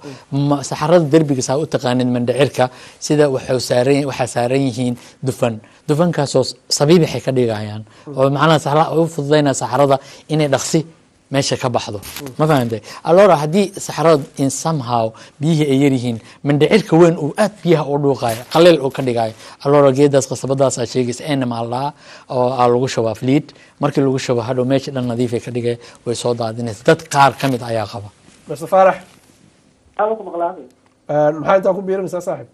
Speaker 3: saxarada derbiga saa u taqaanin mindhicirka sida waxuu saaran, waxaa saaran yihiin dufan, dufankaasoo sabiibixay ka dhigayaan oo macnaha saxra u fududaynaya saxarada inay dhaqsi meesha ka baxdo. Ma fahantay? Allora haddii saxarada in somehow biyihii ay yaryihiin, mindhicirka weyn uu aad biyaha u dhuuqayo, qaleel uu ka dhigayo, allora geedaas qasabadaas aa sheegaysa enema la dhahaa oo aa lagu shubaa fluid. Markii lagu shubo, hadhow meesha dhan nadiifay ka dhigay, way soo daadinaysa. Dad qaar ka mid ayaa qaba.
Speaker 5: Mr Faarax.
Speaker 15: Awa ku maqlaaqay.
Speaker 5: Maxaa intaa ku biirinaysaa, saaxib?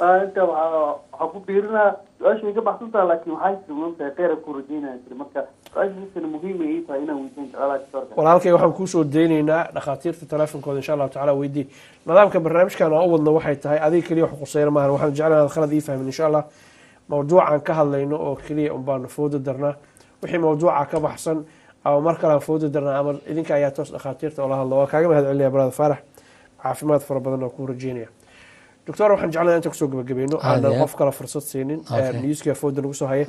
Speaker 15: Inta waxaa ku biirinaa, su-aasha way ka baxsan tahay, laakiin waxaa jirta tahay kheyra ku rajeynaya jira. Marka su-aashaasina muhiim ay ii tahay inaan weydiin jeclaa doctorka.
Speaker 5: Walaalkay, waxaan kuusoo daynaynaa dhakhaatiirta teleefonkooda, insha Allahu tacala weydii. Nidaamka barnaamijkan aan u wadno waxay tahay adiga keliya wax quseyna maahan. Waxaan jeclaan inaad khalad ii fahmin, insha Allah. Mawduucan ka hadlayno oo keliya un baanu fooda darnaa. Wixii mawduuca ka baxsan ama mar kale aan fooda darnaa ama idinka ayaa toos dhakhaatiirta oola hadla. Waa kaaga mahad celinaya, brother Faarax. Caafimaad fara badan oo kuu rajeynaya. Doctor, waxaan jeclaa inta kusoo gabagabayno, aanan qof kale fursad siinin. Newska fooda nagu soo haya.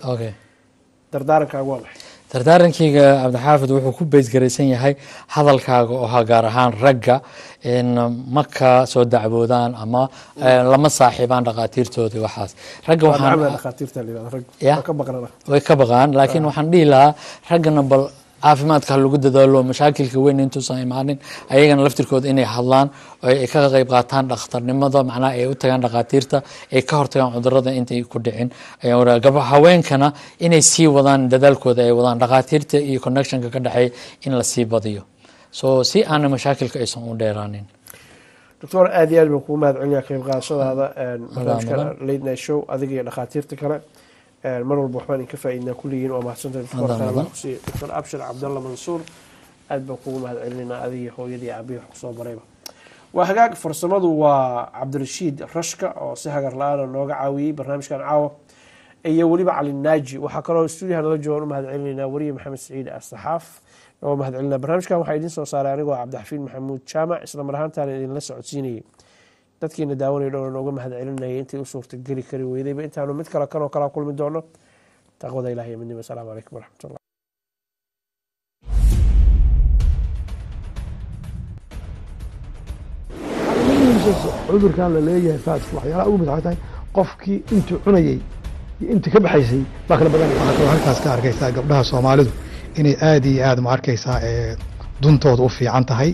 Speaker 5: Dardaarankaagu waa maxay?
Speaker 3: Dardaarankeyga, Cabdixaafid, wuxuu ku baysgaraysan yahay hadalkaaga oo ahaa gaar ahaan ragga in ma ka soo dacwoodaan ama lama saaxiibaan dhakhaatiirtooda. Waxaas ragga
Speaker 5: Waa
Speaker 3: waxaan
Speaker 5: nacamna dhakhaatiirta la yidhahdo rag.
Speaker 3: Ya.
Speaker 5: Waa ka baqnana.
Speaker 3: Way ka baqaan, laakiin waxaan dhihi lahaa raggana bal caafimaadka ha lagu dadaalo, mashaakilka weyn intuusan imaanin. Ayagana laftirkooda inay hadlaan oo ay ka qayb qaataan dhakhtarnimada, macnaha ay u tagaan dhakhaatiirta, ay ka hortagaan cudurada intay ku dhicin ayaan waraa. Gaba haweenkana inay sii wadaan dadaalkooda, ay wadaan dhakhaatiirta iyo connectionka ka dhexeeya in la sii badiyo, so si aana mashaakilka aysan u dheeraanin.
Speaker 5: Doctor, aad iyo aad baan kugu mahad celinaya qayb qaadashadaada barnaamijka
Speaker 3: mudan.
Speaker 5: Late Night Show. Adiga iyo dhakhaatiirta kale mar walba waxbaan idinka faa'iidnaa kulligiin. Waa mahadsantahay, doctor.
Speaker 3: Adaa
Speaker 5: Khayr Allah
Speaker 3: mudan.
Speaker 5: ku siiyo. Doctor Abshir Cabdalla Mansuur, aad baan kugu mahad celinaynaa, adiga iyo hooyadii aabihii wax kusoo barayba. Waa hagaag. Farsamadu waa Cabdirashiid Rashka oo si hagar la-aana nooga caawiyey barnaamijkan caawa. Iyo weliba Cali Naaji. Waxaa kaloo stuudiyaha nala joogan u mahad celinaynaa wariye Maxamed Saciid Asaxaaf oo mahad celinaa. Barnaamijkan waxaa idiin soo saaray anigoo Cabdixafiid Maxamuud Jaamac, isla mar ahaantaana idinla socodsiinayay. Dadkiina daawanay dhown nooga mahad celinayay intii u suurtageli kari weydayba. Intaanu mid kale kanoo kala kulmi doono, taqwada Ilahi iyo midnimo. Asalaamu calaykum waraxmatullah.
Speaker 1: Cudurkan la leeyahay faadku, waxyaalaha ugu mid waxay tahay qofkii intuu cunayey iyo intii ka baxaysay baa kala badanaya.
Speaker 2: Waxaa kaloo halkaas ka arkaysaa gabdhaha Soomaalidu inay aad iyo aad, ma arkaysaa, ee duntooda u fiican tahay.